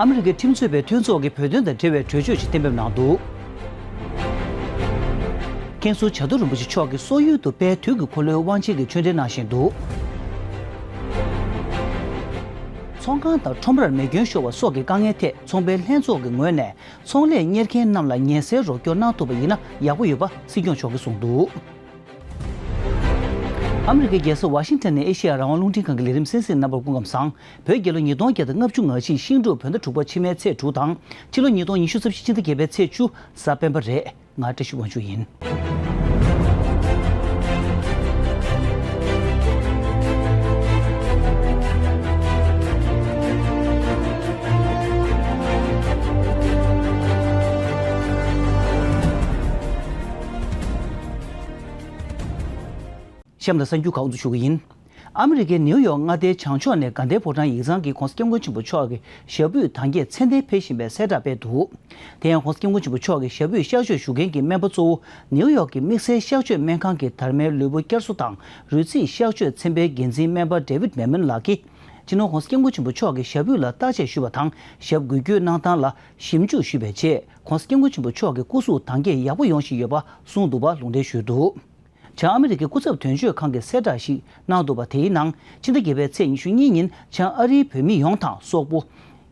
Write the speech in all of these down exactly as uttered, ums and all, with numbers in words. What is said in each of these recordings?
ཨ་མི་རི་ཀའི་ཁྲིམས་རྩོད་པའི་མཐུན་ཚོགས་ཀྱིས་བོད་དོན་དང་འབྲེལ་བའི་གྲོས་ཆོད་ཅིག་གཏན་འབེབས་གནང་འདུག་མཁན་ཟུར་བྱ་དུར་རིན་པོ་ཆེ་མཆོག་གིས་སོག་ཡུལ་དུ་དཔལ་དུས་ཀྱི་འཁོར་ལོའི་དབང་ཆེན་གྱི་ཆོས་འབྲེལ་གནང་བཞིན་འདུག་ཚོང་ཁང་དང་ཁྲོམ་རར་མེ་སྐྱོན་ཤོར་བ་སོགས་ཀྱི་དཀའ་ངལ་ཐད་ཚོང་པའི་ལྷན་ཚོགས་ཀྱི་ངོས་ནས་ཚོང་ལས་གཉེར་མཁན་རྣམས་ལ་ཉེན་སེལ་རོགས་སྐྱོར་གནང་ཐུབ་པ་ཡིན་ན་ཡག་པོ་ཡོད་པ་སྲིད་སྐྱོང་མཆོག་གིས་གསུངས་འདུག་ཨ་མི་རི་ཀའི་རྒྱལ་ས་ཝ་ཤིང་ཊོན་ནས་ཨེ་ཤེ་ཡ་རང་དབང་རླུང་འཕྲིན་ཁང་གི་ལས་རིམ་གསན་གཟིགས་རྣམ་པར་སྐུ་ཁམས་བཟང་། བོད་རྒྱལ་ལོ་ཉིས་སྟོང་བརྒྱ་དང་ལྔ་བཅུ་ང་གཅིག་ཤིང་འབྲུག་བོད་ཟླ་དྲུག་པ་ཕྱི་མའི་ཚེས་དྲུག་དང་ཕྱི་ལོ་ཉིས་སྟོང་ཉི་ཤུ་རྩ་བཞི་ཕྱི་ཟླ་བརྒྱད་པའི་ཚེས་བཅུ་གཟའ་སྤེན་པ་རེད། ང་བཀྲ་ཤིས་དབང་ཕྱུག་ཡིན། གཤམ་ལ་གསར་འགྱུར་ཁག་དབུ་འཛུགས་ཞུ་གི་ཡིན། ཨ་མི་རི་ཀའི་ནིའུ་ཡོག་མངའ་སྡེའི་བྱང་ཕྱོགས་ནས་དགའ་ལྡན་ཕོ་བྲང་ཡིག་ཚང་གིས་༸གོང་ས་༸སྐྱབས་མགོན་ཆེན་པོ་མཆོག་གི་ཞབས་པུས་ད་གིན་ཚེ་འདས་འཕེལ་བཞིན་པའི་གསལ་བསྒྲགས་སྤེལ་འདུག་དེ་ཡང་༸གོང་ས་༸སྐྱབས་མགོན་ཆེན་པོ་མཆོག་གི་ཞབས་པུས་གཤགས་བཅོས་ཞུ་མཁན་གྱི་སྨན་པ་གཙོ་བོ་ནིའུ་ཡོག་གི་དམིགས་བསལ་གཤགས་བཅོས་སྨན་ཁང་གི་དར་མའི་ལུས་པོ་བསྐྱར་གསོ་དང་རུས་ཚིགས་གཤགས་བཅོས་ཚན་པའི་འགན་འཛིན་སྨན་པ་ཌེ་ཝིད་མེ་མོན་ལགས་ཀྱིས། སྤྱི་ནོར་༸གོང་ས་༸སྐྱབས་མགོན་ཆེན་པོ་མཆོག་གི་ཞབས་པུས་ལ་བརྟག་དཔྱད་ཞུས་པ་དང་ཞབས་འགུལ་སྐྱོད་གནང་སྟངས་ལ་ཞིབ་འཇུག་ཞུས་པའི་རྗེས་༸གོང་ས་༸སྐྱབས་མགོན་ཆེན་པོ་མཆོག་གི་སྐུ་གཟུགས་ད་གིན་ཡག་པོ་ཡོང་བཞིན་ཡོད་པ་གསུངས་འདུག་པ་ལུང་འདྲེན་ཞུས་འདུག་བྱང་ཨ་མི་རི་ཀའི་སྐུ་ཚབ་དོན་གཅོད་ཁང་གིས་གསལ་བསྒྲགས་ཤིག་གནང་འདུག་པ། དེའི་ནང་ཕྱི་ཟླ་བརྒྱད་པའི་ཚེས་ཉི་ཤུ་གཉིས་ཉིན་བྱང་ཨ་རིའི་བོད་མི་ཡོངས་དང་སོག་པོ།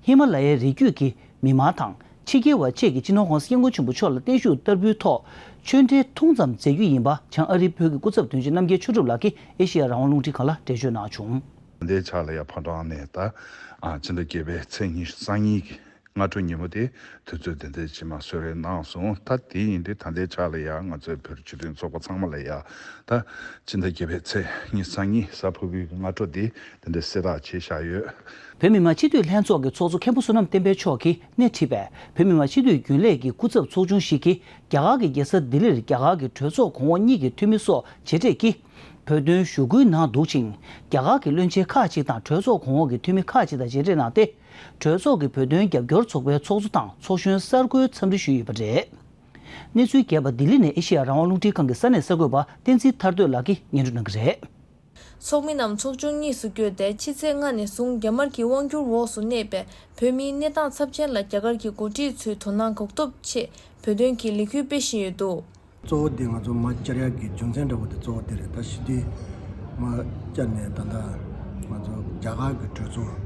ཧི་མ་ལ་ཡའི་རི་རྒྱུད་ཀྱི་མི་མང་དང་ཕྱི་རྒྱལ་བ་བཅས་ཀྱིས་སྤྱི་ནོར་༸གོང་ས་༸སྐྱབས་མགོན་ཆེན་པོ་མཆོག་ལ་བརྟན་བཞུགས་བསྟར་འབུལ་ཐོག་ཆོས་འབྲེལ་ཐུང་ཙམ་མཛད་རྒྱུ་ཡིན་པ་བྱང་ཨ་རིའི་བོད་ཀྱི་སྐུ་ཚབ་དོན་གཅོད་རྣམ་རྒྱལ་ཆོས་གྲུབ་ལགས་ཀྱིས་ཨེ་ཤེ་ཡ་རང་དབང་རླུང་འཕྲིན་ཁང་ལ་འགྲེལ་བརྗོད་གནང་བྱུང་། དེའི་ཕྱག་ལ་ཡ་ཕོ་བྲང་ནས་ད་ཨ་ཕྱི་ཟླ་བརྒྱད་པའི་ཚེས་ཉི་ཤུ་རྩ་གཉིས་ཀྱི་སྔ་དྲོ་ཉིན་མོ་དེ་དུས་ཚོད་དེ་འདྲ་ཅིག་མ་གསོལ་རས་གནང་སོང་། ད་དེ་ཡིན་དུས་ད་ལྟའི་ཆ་ལ་ཡ་ང་ཚོའི་བོད་སྤྱི་མཐུན་ཚོགས་པ་ཚང་མ་ལ་ཡ་ད་ཕྱི་ཟླ་བརྒྱད་པའི་ཚེས་ཉི་ཤུ་རྩ་གཉིས་གཟའ་ཕུར་བུའི་སྔ་དྲོ་དེ་དེ་འདྲ་གསལ་བསྒྲགས་བྱས་བཞག་ཡོད། བོད་མི་མང་སྤྱི་འཐུས་ལྷན་ཚོགས་ཀྱི་ཚོགས་གཙོ་མཁན་པོ་བསོད་ནམས་བསྟན་འཕེལ་མཆོག་གིས་སྣེ་ཁྲིད་པའི་བོད་མི་མང་སྤྱི་འཐུས་རྒྱུན་ལས་ཀྱི་སྐུ་ཚབ་ཚོགས་ཆུང་ཞིག་གིས་རྒྱ་གར་གྱི་རྒྱལ་ས་ལྡི་ལིར་རྒྱ་གར་གྱི་གྲོས་ཚོགས་གོང་འོག་གཉིས་ཀྱི་འཐུས་མི་སོགས་བྱེ་བྲལ་གྱིས་བོད་དོན་ཞུ་སྐུལ་གནང་འདུག་ཅིང་། རྒྱ་གར་གྱི་བློན་ཆེན་ཁག་ཅིག་དང་གྲོས་ཚོགས་གོང་འོག་གི་འཐུས་མི་ཁག་ཅིག་དང་མཇལ་འཕྲད་གནང་སྟེ། གྲོས་ཚོགས་ཀྱི་བོད་དོན་རྒྱབ་སྐྱོར་ཚོགས་པའི་ཚོགས་གཙོ་དང་ཚོགས་གཞོན་གསར་བསྐོའི་འཚམས་འདྲི་ཞུས་ཡོད་པ་རེད། གནས་ཚུལ་རྒྱས་པ་ལྡི་ལི་ནས་ཨེ་ཤེ་ཡ་རང་དབང་རླུང་འཕྲིན་ཁང་གི་ས་གནས་གསར་འགོད་པ་བསྟན་འཛིན་ཐར་འདོད་ལགས་ཀྱིས་སྙན་སྒྲོན་གནང་གི་རེད། ཚོགས་མི་རྣམས་ཚོགས་ཆུང་གཉིས་སུ་བགོས་ཏེ་ཕྱི་ཚེས་ལྔ་ནས་བཟུང་རྒྱ་དམར་གྱི་དབང་སྒྱུར་འོག་སུ་གནས་པའི་བོད་མིའི་གནས་སྟངས་ཚབས་ཆེན་ལ་རྒྱ་གར་གྱི་འགོ་ཁྲིད་ཚོས་དོ་སྣང་གང་ཐུབ་ཆེད་བོད་དོན་གྱི་ལས་འགུལ་སྤེལ་བཞིན་ཡོད་འདུག། གཙོ་བོ་དེ་ང་ཚོ་མར་བཅར་ཡག་གི་རྒྱུ་མཚན་འདྲ་བོ་དེ་གཙོ་བོ་དེ་རེད། ད་ཞི་དུལ་མར་བཅར་ནས་ད་ལྟ་ང་ཚོ་རྒྱ་གར་གྱི་གྲོས་ཚོགས་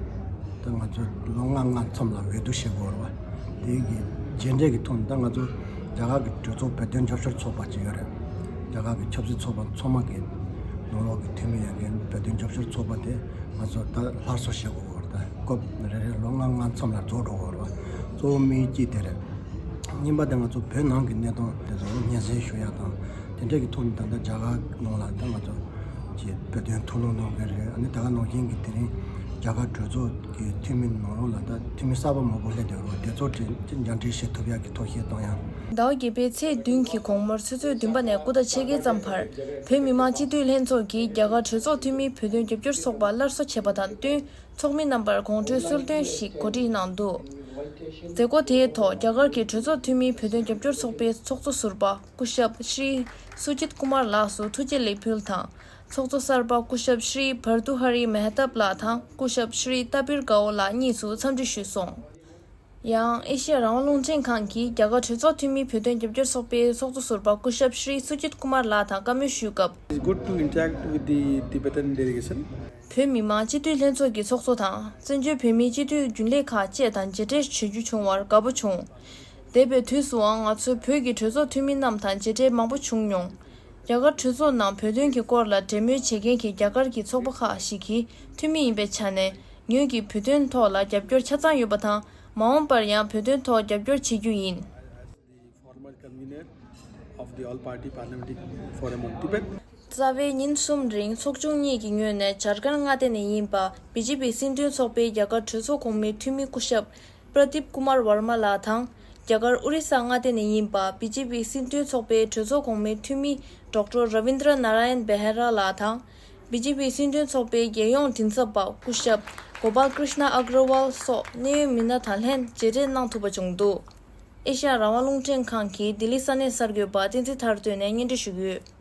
ད་ང་ཚོ་ལོ་ལྔ་ལྔ་མཚམས་ལ་འོས་བསྡུ་བྱེད་དགོས་རེད་བ། དེ་གི་མཇལ་འཕྲད་ཀྱི་ཐོག་ནས་ད་ང་ཚོ་རྒྱ་གར་གྱི་གྲོས་ཚོགས་བོད་དོན་རྒྱབ་སྐྱོར་ཚོགས་པ་ཅིག་ཡོད་རེད། རྒྱ་གར་གྱི་ཆབ་སྲིད་ཚོགས་པ་ཚང་མ་གི་ནང་ལོགས་ཀྱི་འཐུས་མི་ཡོད་མཁན་བོད་དོན་རྒྱབ་སྐྱོར་ཚོགས་པ་དེ་ང་ཚོ་ད་སླར་གསོ་བྱེད་དགོས་རེད། ད་སྐབས་རེ་རེ་ལོ་ལྔ་ལྔ་མཚམས་ལ་རྫོགས་འགྲོ་གི་རེད་བ། གཙོ་བོ་དམིགས་ཡུལ་གཅིག་དེ་རེད། གཉིས་པ་དེ་ང་ཚོ་བོད་ནང་གི་གནད་དོན་དེ་ཚོ་སྙན་སེང་ཞུ་ཡག་དང་དེ་འདྲ་གི་ཐོག་ནས་ད་ལྟ་རྒྱ་གར་ནང་ལ་ད་ང་ཚོ་ཀྱི་བོད་དོན་ཐུགས་སྣང་གནང་མཁན་རེད། ཨ་ནི་ད་ག་ནང་བཞིན་གྱི་དེ་རིང་རྒྱ་གར་གྲོས་ཚོགས་ཀྱི་འཐུས་མི་ནང་ལོགས་ལ་ད་འཐུས་མི་གསར་པ་མང་པོ་སླེབས་བསྡད་ཡོད་རེད། དེ་ཚོ་དེ་མཇལ་འཕྲད་བྱེད་ཐུབ་ཡག་གི་ཐབས་ཤེས་གཏོང་ཡག། ཟླ་བ་བརྒྱད་པའི་ཚེས་བདུན་གྱི་དགོང་མོར་ཆུ་ཚོད་བདུན་པ་ནས་དགུ་དང་ཕྱེད་ཀའི་མཚམས་བར་བོད་མི་མང་སྤྱི་འཐུས་ལྷན་ཚོགས་ཀྱིས་རྒྱ་གར་གྲོས་ཚོགས་འཐུས་མིའི་བོད་དོན་རྒྱབ་སྐྱོར་ཚོགས་པ་སླར་གསོ་བྱས་པ་དང་བསྟུན། ཚོགས་མི་རྣམ་པར་དགོང་དྲོའི་གསོལ་སྟོན་ཞིག་གོ་སྒྲིག་གནང་འདུག། མཛད་སྒོ་དེའི་ཐོག་རྒྱ་གར་གྱི་གྲོས་ཚོགས་འཐུས་མིའི་བོད་དོན་རྒྱབ་སྐྱོར་ཚོགས་པའི་ཚོགས་གཙོ་ཟུར་པ་སྐུ་ཞབས་ཤྲི་སུ་ཇིད་ཀུ་མར་ལགས་སུ་ཐུགས་རྗེ་ལེགས་འབུལ་དང་། ཚོགས་གཙོ་གསར་པ་སྐུ་ཞབས་ཤྲི་བར་དུ་ཧ་རི་མེ་ཧ་ཏབ་ལགས་དང་སྐུ་ཞབས་ཤྲི་ཏཱ་པིར་གའོ་ལགས་གཉིས་སུ་འཚམས་འདྲི་ཞུས་སོང་། ཡང་ཨེ་ཤེ་ཡ་རང་དབང་རླུང་འཕྲིན་ཁང་གིས་རྒྱ་གར་གྲོས་ཚོགས་འཐུས་མིའི་བོད་དོན་རྒྱབ་སྐྱོར་ཚོགས་པའི་ཚོགས་གཙོ་ཟུར་པ་སྐུ་ཞབས་ཤྲི་སུ་ཇིད་ཀུ་མར་ལགས་དང་བཀའ་མོལ་ཞུས་སྐབས། It's good to interact with the Tibetan delegation. བོད་མི་མང་སྤྱི་འཐུས་ལྷན་ཚོགས་ཀྱི་ཚོགས་གཙོ་དང་བཙན་བྱོལ་བོད་མིའི་སྤྱི་འཐུས་རྒྱུན་ལས་ཁག་བཅས་དང་མཇལ་འཕྲད་བྱེད་རྒྱུ་བྱུང་བར་དགའ་པོ་བྱུང་། འདས་པའི་དུས་སུའང་ང་ཚོའི་བོད་ཀྱི་གྲོས་ཚོགས་འཐུས་མི་རྣམས་དང་མཇལ་འཕྲད་མང་པོ་བྱུང་མྱོང་། རྒྱ་གར་གྲོས་ཚོགས་ནང་བོད་དོན་གྱི་སྐོར་ལ་འབྲེལ་མོལ་བྱེད་མཁན་གྱི་རྒྱ་གར་གྱི་ཚོགས་པ་ཁག་ཞིག་གི་འཐུས་མི་ཡིན་པའི་ཆ་ནས་ངོས་ཀྱིས་བོད་དོན་ཐོག་ལ་རྒྱབ་སྐྱོར་ཆ་ཚང་ཡོད་པ་དང་མ་འོངས་པར་ཡང་བོད་དོན་ཐོག་རྒྱབ་སྐྱོར་བྱེད་རྒྱུ་ཡིན། The former convener of the All Party Parliamentary Forum on Tibet. རྩ་བའི་ཉིན་གསུམ་རིང་ཚོགས་ཆུང་གཉིས་ཀྱི་ངོས་ནས་ཇར་ཁན་མངའ་སྡེ་ནས་ཡིན་པ་བི་ཇེ་པི་སྲིད་དོན་ཚོགས་པའི་རྒྱ་གར་གྲོས་ཚོགས་གོང་མའི་འཐུས་མི་སྐུ་ཞབས་པྲ་དིབ་ཀུ་མར་ཝར་མ་ལགས་དང་། རྒྱ་གར་ཨོ་རི་ས་མངའ་སྡེ་ནས་ཡིན་པ་བི་ཇེ་པི་སྲིད་དོན་ཚོགས་པའི་གྲོས་ཚོགས་གོང་མའི་འཐུས་མི་ཌོག་ཊར་ར་བིན་དྲ་ན་ར་ཡན་བྷེ་ཧ་ར་ལགས་དང་། བི་ཇེ་པི་སྲིད་དོན་ཚོགས་པའི་རྒྱལ་ཡོངས་མགྲིན་ཚབ་པ་སྐུ་ཞབས་གོ་པལ་ཀྲིཤ་ན་ཨག་ར་ཝལ་སོགས་གནད་ཡོད་མི་སྣ་དང་ལྷན་མཇལ་འཕྲད་གནང་ཐུབ་པ་བྱུང་འདུག། ཨེ་ཤ་ཡ་རང་དབང་རླུང་འཕྲིན་ཁང་གི་ལྡི་ལི་ས་གནས་གསར་འགོད་པ་བསྟན་འཛིན་ཐར་སྟོན་ནས་སྙན་སྒྲོན་ཞུ་གི་ཡོད།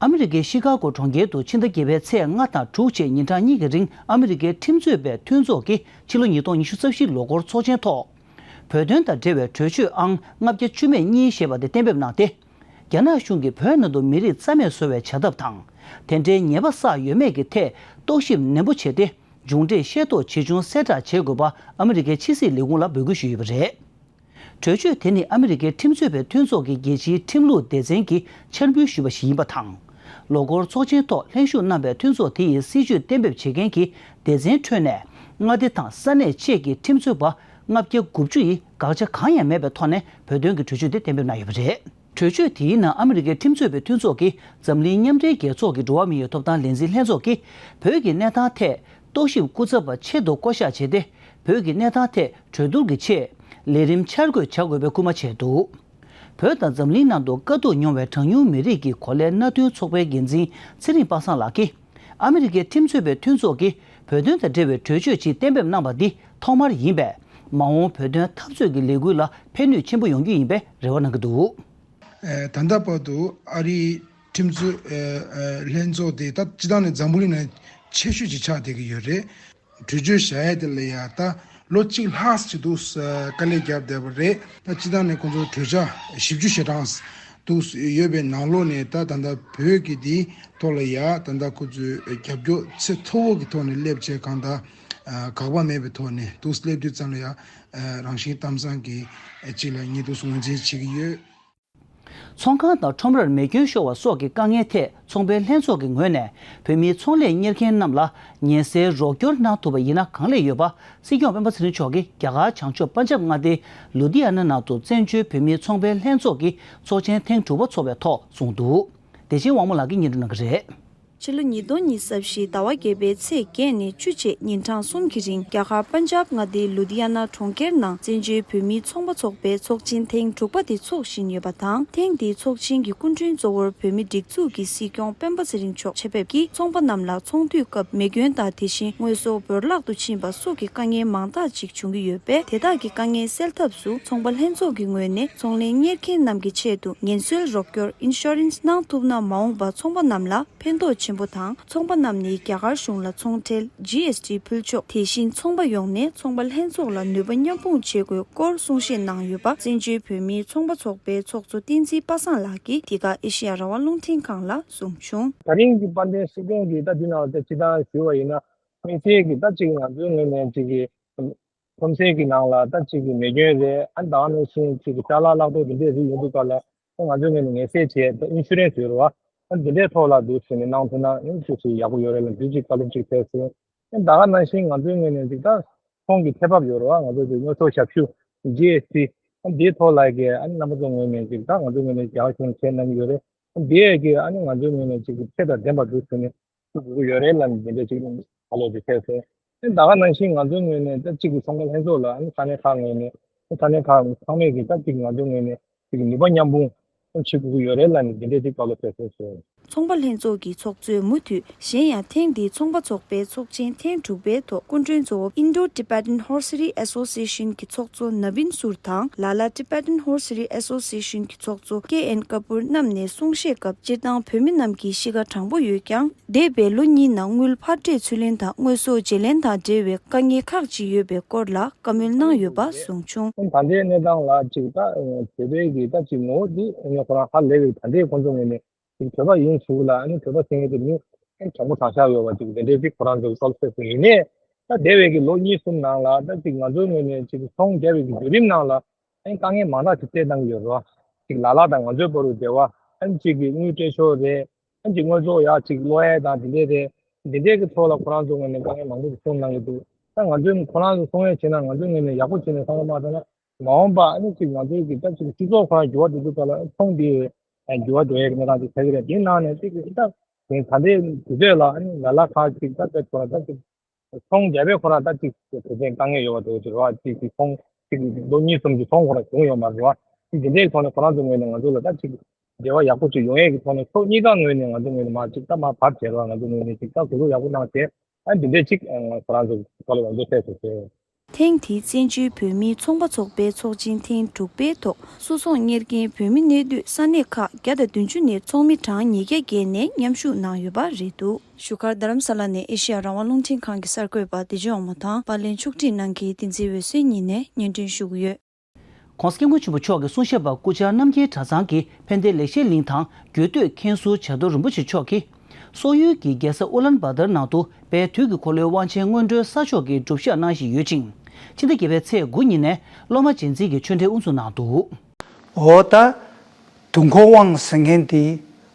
ཨ་མི་རི་ཀའི་ཤི་ཀ་གོ་གྲོང་ཁྱེར་དུ་ཕྱི་ཟླ་བརྒྱད་པའི་ཚེས་ལྔ་དང་དྲུག་བཅས་ཉིན་གྲངས་གཉིས་ཀྱི་རིང་ཨ་མི་རི་ཀའི་ཁྲིམས་རྩོད་པའི་མཐུན་ཚོགས་ཀྱི་ཕྱི་ལོ་ཉིས་སྟོང་ཉི་ཤུ་རྩ་བཞི་ལོ་འཁོར་ཚོགས་ཆེན་ཐོག་ བོད་དོན་དང་འབྲེལ་བའི་གྲོས་ཆོད་ཨང་ལྔ་བརྒྱ་བཅུ་མེད་གཉིས་ཞེས་པ་དེ་གཏན་འབེབས་གནང་སྟེ། རྒྱ་ནག་གཞུང་གིས་བོད་ནང་དུ་མི་རིགས་རྩ་མེད་བཟོ་བའི་བྱ་ཐབས་དང་། དེ་འདྲའི་ཉེས་པ་བསགས་ཡོད་མེད་ཀྱི་ཐད་རྟོག་ཞིབ་ནན་པོ་བྱས་ཏེ། མཇུག་འབྲས་ཤེས་རྟོགས་ཇི་བྱུང་གསལ་བསྒྲགས་བྱེད་དགོས་པ་ཨ་མི་རི་ཀའི་ཕྱི་སྲིད་ལས་ཁུངས་ལ་འབོད་སྐུལ་ཞུས་ཡོད་པ་རེད། གྲོས་ཆོད་དེ་ནི་ཨ་མི་རི་ཀའི་ཁྲིམས་རྩོད་པའི་མཐུན་ཚོགས་ཀྱི་རྒྱལ་སྤྱིའི་ཁྲིམས་ལུགས་སྡེ་ཚན་གྱིས་འཆར་འབུལ་ཞུས་པ་ཞིག་ཡིན་པ་དང་། ལོ་འཁོར་ཚོགས་ཆེན་ཐོག་ལྷན་ཞུགས་གནང་བའི་མཐུན་ཚོགས་དེ་ཡི་སྲིད་བྱུས་གཏན་འབེབས་བྱེད་མཁན་གྱི་སྡེ་ཚན་ཁྲོད་ནས། མངའ་སྡེ་དང་ས་གནས་བཅས་ཀྱི་ཁྲིམས་རྩོད་པ་ལྔ་བརྒྱ་དགུ་བཅུ་ཡིས་དགག་བྱ་གང་ཡང་མེད་པའི་ཐོག་ནས་བོད་དོན་གྱི་གྲོས་ཆོད་དེ་གཏན་འབེབས་གནང་ཡོད་པ་རེད། གྲོས་ཆོད་དེའི་ནང་ཨ་མི་རི་ཀའི་ཁྲིམས་རྩོད་པའི་མཐུན་ཚོགས་ཀྱི་འཛམ་གླིང་མཉམ་འབྲེལ་རྒྱལ་ཚོགས་ཀྱི་འགྲོ་བ་མིའི་ཐོབ་ཐང་ལས་འཛིན་ལྷན་ཚོགས་ཀྱིས་བོད་ཀྱི་གནས་སྟངས་ཐད་རྟོག་ཞིབ་སྐུ་ཚབ་པ་ཆེད་དུ་བསྐོ་གཞག་བྱས་ཏེ། བོད་ཀྱི་གནས་སྟངས་ཐད་གྲོས་བསྡུར་གྱི་ཆེད་ལས་རིམ་འཆར་འགོད་བྱ་དགོས་པའི་སྐུལ་མ་བྱས་འདུག་བོད་དང་འཛམ་གླིང་ནང་དུ་དཀའ་སྡུག་མྱོང་བའི་གྲངས་ཉུང་མི་རིགས་ཀྱི་གོ་ལའི་མནའ་མཐུན་ཚོགས་པའི་འགན་འཛིན་ཚེ་རིང་པ་སངས་ལགས་ཀྱིས། ཨ་མི་རི་ཀའི་ཁྲིམས་རྩོད་པའི་མཐུན་ཚོགས་ཀྱིས་བོད་དོན་དང་འབྲེལ་བའི་གྲོས་ཆོད་ཅིག་གཏན་འབེབས་གནང་བ་འདི་ཐོག་མར་ཡིན་པས། མ་འོངས་བོད་དོན་འཐབ་རྩོད་ཀྱི་ལས་འགུལ་ལ་ཕན་ནུས་ཆེན་པོ་ཡོང་རྒྱུ་ཡིན་པའི་རེ་བ་གནང་གི་འདུག་ད་ལྟ་བར་དུ་ཨ་རིའི་ཁྲིམས་རྩོད་ལྷན་ཚོགས་དེ་ད་སྤྱི་བཏང་ནས་འཛམ་བུ་གླིང་ནང་ཆེ་ཤོས་ཅིག་ཆགས་བསྡད་ཀྱི་ཡོད་རེད། གྲོས་ཆོད་བཞག་ཡས་དེ་ལ་ཡ་ད་ལོ་གཅིག་ལྷག་ཅིག་འདུག་དཀའ་ལས་བརྒྱབ་བསྡད་པ་རེད། ད་སྤྱི་བཏང་ནས་ཁོང་ཚོ་གྲོས་འཆར་བཞི་བཅུ་ཞེ་གྲངས་འདུག་ཡོད་པའི་ནང་ལོགས་ནས་ད་ད་ལྟ་བོད་ཀྱི་དེའི་ཐོག་ལ་ཡ་ད་ལྟ་ཁོ་ཚོས་རྒྱབ་སྐྱོར་ཚད་མཐོ་བོ་གི་ཐོག་ནས་སླེབས་བྱས་གང་ལྟར་དགག་པ་མེད་པའི་ཐོག་ནས་འདུག་སླེབས་དུས་ཙམ་ལ་ཡ་རང་བཞིན་གཏམ་བཟང་གི་ཅིག་ལ་ངས་འདུག་ངོས་འཛིན་བྱེད་ཀྱི་ཡོད། ཚོང་ཁང་དང་ཁྲོམ་རར་མེ་སྐྱོན་ཤོར་བ་སོགས་ཀྱི་དཀའ་ངལ་ཐད་ཚོང་པའི་ལྷན་ཚོགས་ཀྱི་ངོས་ནས་བོད་མིའི་ཚོང་ལས་གཉེར་མཁན་རྣམས་ལ་ཉེན་སེལ་རོགས་སྐྱོར་གནང་ཐུབ་པ་ཡིན་ན་གང་ལེགས་ཡོད་པ་སྲིད་སྐྱོང་སྤེན་པ་ཚེ་རིང་མཆོག་གིས་རྒྱ་གར་བྱང་ཕྱོགས་པན་ཇབ་མངའ་སྡེའི་ལུ་དྷི་ཡ་ན་ནང་དུ་བཙན་བྱོལ་བོད་མིའི་ཚོང་པའི་ལྷན་ཚོགས་ཀྱི་ཚོགས་ཆེན་ཐེངས་དྲུག་པ་འཚོགས་པའི་ཐོག་གསུངས་འདུག་བདེ་ཆེན་དབང་མོ་ལགས་ཀྱིས་སྙན་སྒྲོན་གནང་གི་རེད། ཕྱི་ལོ་ཉིས་སྟོང་ཉི་ཤུ་རྩ་བཞི་ཟླ་བ་བརྒྱད་པའི་ཚེས་བརྒྱད་ནས་བཅུ་བཅས་ཉིན་གྲངས་གསུམ་གྱི་རིང་རྒྱ་གར་པན་ཇབ་མངའ་སྡེའི་ལུ་དྷི་ཡ་ན་གྲོང་ཁྱེར་ནང་བཙན་བྱོལ་བོད་མིའི་ཚོང་པ་ཚོགས་པའི་ཚོགས་ཆེན་ཐེངས་དྲུག་པ་དེ་འཚོགས་བཞིན་ཡོད་པ་དང་། ཐེངས་འདིའི་ཚོགས་ཆེན་གྱི་སྐུ་མགྲོན་གཙོ་བོར་བོད་མིའི་སྒྲིག་འཛུགས་ཀྱི་སྲིད་སྐྱོང་སྤེན་པ་ཚེ་རིང་མཆོག་ཆེད་ཕེབས་ཀྱིས་ཚོང་པ་རྣམས་ལ་ཚོང་དུས་སྐབས་མེ་སྐྱོན་དང་། དེ་བཞིན་དངོས་ཟོག་བོར་བརླག་ཏུ་ཕྱིན་པ་སོགས་ཀྱི་དཀའ་ངལ་མང་དག་ཅིག་བྱུང་གི་ཡོད་པས། དེ་དག་གི་དཀའ་ངལ་སེལ་ཐབས་སུ་ཚོང་པ་ལྷན་ཚོགས་ཀྱི་ངོས་ནས་ཚོང་ལས་གཉེར་མཁན་རྣམས་ཀྱི་ཆེད་དུ་ཉེན་སེལ་རོགས་སྐྱོར་ཨིན་ཤོ་རན་སི་གནང་ཐུབ་ན་མ་འོངས་པར་ཚོང་པ་རྣམས་ལ་ཕན་ཐོགས་ཆེན་པོ་དང་། ཚོང་པ་རྣམས་ནས་རྒྱ་གར་གཞུང་ལ་ཚོང་ཁྲལ་ཇི་ཨེས་ཊི་ཕུལ་ཆོག་དེ་བཞིན་ཚོང་པ་ཡོངས་ནས་ཚོང་པ་ལྷན་ཚོགས་ལ་ནུས་པ་མཉམ་སྤུངས་བྱེད་དགོས་སྐོར་གསུང་བཤད་གནང་ཡོད་པ་བཙན་བྱོལ་བོད་མིའི་ཚོང་པ་ཚོགས་པའི་ཚོགས་གཙོ་བསྟན་འཛིན་པ་སངས་ལགས་ཀྱིས་འདི་ག་ཨེ་ཤེ་ཡ་རང་དབང་རླུང་འཕྲིན་ཁང་ལ་གསུངས་བྱུང་། ད་རིང་གི་དཔལ་ལྡན་སྲིད་སྐྱོང་གིས་ད་འདི་ནང་ལ་ད་སྤྱི་བཏང་ཞུས་པ་ཡིན་ན། དམིགས་བསལ་གྱི་ད་ཅིག་ང་ཚོའི་ངོས་ནས་ཅིག་གི་ཁྲོམ་སའི་གི་ནང་ལ་ད་ཅིག་གི་མེ་སྐྱོན་རེད། ཨ་ནི་ད་ག་ནང་བཞིན་ཅིག་གི་ཅ་ལག་བརླག་གཏོང་དེ་འདྲས་རིགས་ཡོང་དུས་སྐབས་ལ་ད་ང་ཚོའི་ངོས་ནས་ངེས་གསལ་བྱས་ད་ཨིན་ཤུ་རན་སི་ཡོད་རེད་བ། ཨ་ནི་དེ་འདྲའི་ཐོག་ལ་འདུག་ཟེར་ནས་གནང་ཐུབ་ན་ཨ་ནི་ཅིག་ཅིག་ཡག་པོ་ཡོད་རེད་ལ་འདི་ཅིག་བཀའ་སློབ་ཅིག་ཕེབས་སོང་། ཨ་ནི་ད་ག་ནང་བཞིན་ང་ཚོའི་ངོས་ནས་ཅིག་ད་ཚོང་གི་ཁེ་འབབ་ཡོད་རེད་བ། ང་ཚོ་ཅིག་དངོས་ཟོག་ཞབས་ཞུ་ཇི་ཨེས་ཊི་ཨ་ནི་འདིའི་ཐོག་ལ་གི་ཨ་ནི་རྣམ་པ་ཚོའི་ངོས་ནས་ཅིག་ད་ང་ཚོའི་ངོས་ནས་རྒྱ་གར་གཞུང་བྱས་གནང་གི་ཡོད་རེད། ཨ་ནི་འདི་ཡས་གི་ཨ་ནི་ང་ཚོའི་ངོས་ནས་ཅིག་ཚད་དང་ལྡན་པ་འདུག་ཟེར་ནས། ཐུབ་དགོས་ཀྱི་ཡོད་རེད་ལབ་ནས་དེ་འདྲ་ཅིག་བཀའ་སློབ་ཅིག་ཕེབས་སོང་། ཨ་ནི་ད་ག་ནང་བཞིན་ང་ཚོའི་ངོས་ནས་ད་གཅིག་གི་ཚོང་པ་ལྷན་ཚོགས་ལ་ཨ་ནི་ས་གནས་ཁག་ངོས་ནས་ཨ་ནི་ས་གནས་ཁག་ཚང་མས་ཀྱི་ད་གཅིག་ང་ཚོའི་ངོས་ནས་གཅིག་ནུས་པ་མཉམ་སྤུངས་བྱེད་དགོས་ཀྱི་ཡོད་རེད་ལབ་ནས་དེ་འདྲ་ཅིག་བཀའ་སློབ་ཕེབས་སོང་ཟེར། ཚོང་པ་ལྷན་ཚོགས་ཀྱི་ཚོགས་གཙོས་མུ་མཐུད་གཞན་ཡང་ཐེངས་འདིའི་ཚོང་པ་ཚོགས་པའི་ཚོགས་ཆེན་ཐེངས་དྲུག་པའི་ཐོག་སྐུ་མགྲོན་གཙོ་བོ་Indo-Tibetan Hosiery Association གྱི་ཚོགས་གཙོ་ནབ་བིན་སུར་དང་། ལ་ལ་Tibetan Hosiery Association གྱི་ཚོགས་གཙོ་ཀེ་ཨེན་ཀ་པུར་རྣམས་ནས་གསུང་བཤད་སྐབས། སྤྱིར་བཏང་བོད་མི་རྣམས་ཀྱི་གཤིས་ཀ་དྲང་པོ་ཡོད་ཀྱང་། འདས་པའི་ལོ་གཉིས་ནང་དངུལ་ཕར་སྤྲད་ཚུར་ལེན་དང་དངོས་ཟོག་བརྗེ་ལེན་དང་འབྲེལ་བའི་དཀའ་ངལ་ཁག་ཅིག་ཡོད་པའི་སྐོར་ལ་བཀའ་མོལ་གནང་ཡོད་པ་གསུངས་བྱུང་། ད་ལྟའི་གནས་སྟངས་ལ་ཅིག་ད་བོད་པའི་གི་ད་ཅིག་ངོ་བོ་འདི་ངས་ཁོ་རང་ཧ་ལས་པའི་ད་ལྟའི་ཁོང་ཚོ་ངོས་ནས་ཅིག་བོད་པ་ཡིན་ཞུ་ལ་ཨ་ནི་བོད་པ་ཟེར་མཁན་དེ་མི་དྲང་པོ་དྲང་བཞག་ཡོད་པ་ཅིག་དེ་འདྲའི་ཅིག་ཁོ་རང་ཚོ་གི་སྐོར་ཤོད་ཟིན་ཡིན་ནའི། ད་འདས་པའི་གི་ལོ་གཉིས་གསུམ་ནང་ལ་ད་ཅིག་ང་ཚོའི་ངོས་ནས་ཅིག་ཚོང་བརྒྱབ་པའི་གི་བརྒྱུད་རིམ་ནང་ལ། ཨ་ནི་དཀའ་ངལ་མང་དག་ཅིག་སྤྲད་གནང་གི་ཡོད་རེད་བ། ཅིག་ལ་ལ་དང་ང་ཚོའི་བར་དུ་འབྲེལ་བ། ཨ་ནི་ཅིག་གི་དངུལ་སྤྲད་ཕྱོགས་རེད། ཨ་ནི་ཅིག་དངོས་ཟོག་ཡག་ཅིག་ལོག་ཡས་དང་དེ་འདྲས་རེད། དེ་འདྲས་ཀྱི་ཐོག་ལ་ཁོ་རང་ཚོའི་ངོས་ནས་དཀའ་ངལ་མང་པོ་ཞིག་བྱུང་གནང་གི་འདུག་ད་ང་ཚོས་ཁོ་རང་ཚོ་གསུང་ཡས་བྱས་ན་ང་ཚོའི་ངོས་ནས་ཡག་པོ་བྱས་ནས་བསམ་བློ་མ་བཏང་ན་མ་འོངས་པ་ཨ་ནི་ཅིག་ང་ཚོའི་གི་ད་ཅིག་སྤྱི་ཚོགས་ཁོ་རང་འགྱུར་བ་འགྲོ་དུས་ཙམ་ལ་ཚོང་འདི་འགྱུར་བ་འགྲོ་ཡས་ཀྱི་གནས་སྟངས་ཅིག་ཆགས་ཀྱི་རེད། དེའི་ནང་ནས་ཅིག་གི་ད་དེ་ད་ལྟའི་དུས་ཚོད་ལ་ཨ་ནི་ལ་ལ་ཁག་ཅིག་ད་ལྟ་ཁོ་རང་ད་ཅིག་ཚོང་རྒྱག་པའི་ཁོ་རང་ད་ཅིག་དེ་ཚོའི་དཀའ་ངལ་ཡོད་པ་འདུག་ཅེས་རོ། ཅིག་གི་ཚོང་ཅིག་ལོ་གཉིས་གསུམ་གྱི་ཚོང་ཁོ་རང་བྱུང་ཡོད་མ་རེད་བ། ཅིག་འདི་འདྲའི་ཐོག་ནས་ཁོ་རང་ཚོའི་ངོས་ནས་ང་ཚོ་ལ་ད་ཅིག་འབྲེལ་བ་ཡག་པོ་ཅིག་ཡོང་ཡས་ཀྱི་ཐོག་ནས་ཕྱོགས་གཉིས་ཀ་ངོས་ནས་ང་ཚོའི་ངོས་ནས་མ་ཅིག་ད་མ་བབ་བྱས་རོགས། ང་ཚོའི་ངོས་ནས་ཅིག་ད་གོ་སྐབས་ཡག་པོ་གནང་བྱས་ཨ་འདི་འདྲའི་ཅིག་ཁོ་རང་ཚོ་ཁ་ལོ་ང་ཚོ་བལྟས་སོང་ཟེར། ཐེངས་འདིའི་བཙན་བྱོལ་བོད་མིའི་ཚོང་པ་ཚོགས་པའི་ཚོགས་ཆེན་ཐེངས་དྲུག་པའི་ཐོག་སོ་སོར་གཉེར་མཁན་བོད་མི་གནས་སྡོད་ས་གནས་ཁག་བརྒྱ་དང་བདུན་ཅུ་ནས་ཚོགས་མི་གྲངས་ཉིས་བརྒྱ་བརྒལ་ནས་མཉམ་ཞུགས་གནང་ཡོད་པ་རེད་འདུག་བཞུགས་སྒར་རྡ་རམ་ས་ལ་ནས་ཨེ་ཤེ་ཡ་རང་དབང་རླུང་འཕྲིན་ཁང་གི་གསར་འགོད་པ་བདེ་ཆེན་དབང་མོ་དང་པར་ལེན་ཕྱུགས་སྒྲིག་གནང་མཁན་བསྟན་འཛིན་འོད་ཟེར་གཉིས་ནས་སྙན་སྒྲོན་ཞུ་གི་ཡོད། ༧གོང་ས་༧སྐྱབས་མགོན་ཆེན་པོ་མཆོག་གི་གསུང་ཞབས་པ་སྐུ་བཅར་རྣམ་རྒྱལ་གྲྭ་ཚང་གི་ཕན་བདེ་ལེགས་བཤད་གླིང་དང་རྒྱུད་སྟོད་མཁན་ཟུར་བྱ་རྡོར་རིན་པོ་ཆེ་མཆོག་གིས། སོག་ཡུལ་གྱི་རྒྱལ་ས་ཨུ་ལན་བཱ་ཏར་ནང་དུ་དཔལ་དུས་ཀྱི་འཁོར་ལོའི་དབང་ཆེན་སྔོན་འགྲོའི་ས་ཕྱོགས་ཀྱི་སྒྲུབ་བཞག་གནང་བཞིན་ཡོད་ཅིང་། ཕྱི་ཟླ་བརྒྱད་པའི་ཚེས་དགུ་ཉིན་ནས་སློབ་མ་རྗེས་འཛིན་གྱི་ཆོས་འབྲེལ་དབུ་འཛུགས་གནང་འདུག། འོ་ད། དུས་འཁོར་དབང་ཟེར་མཁན་དེ་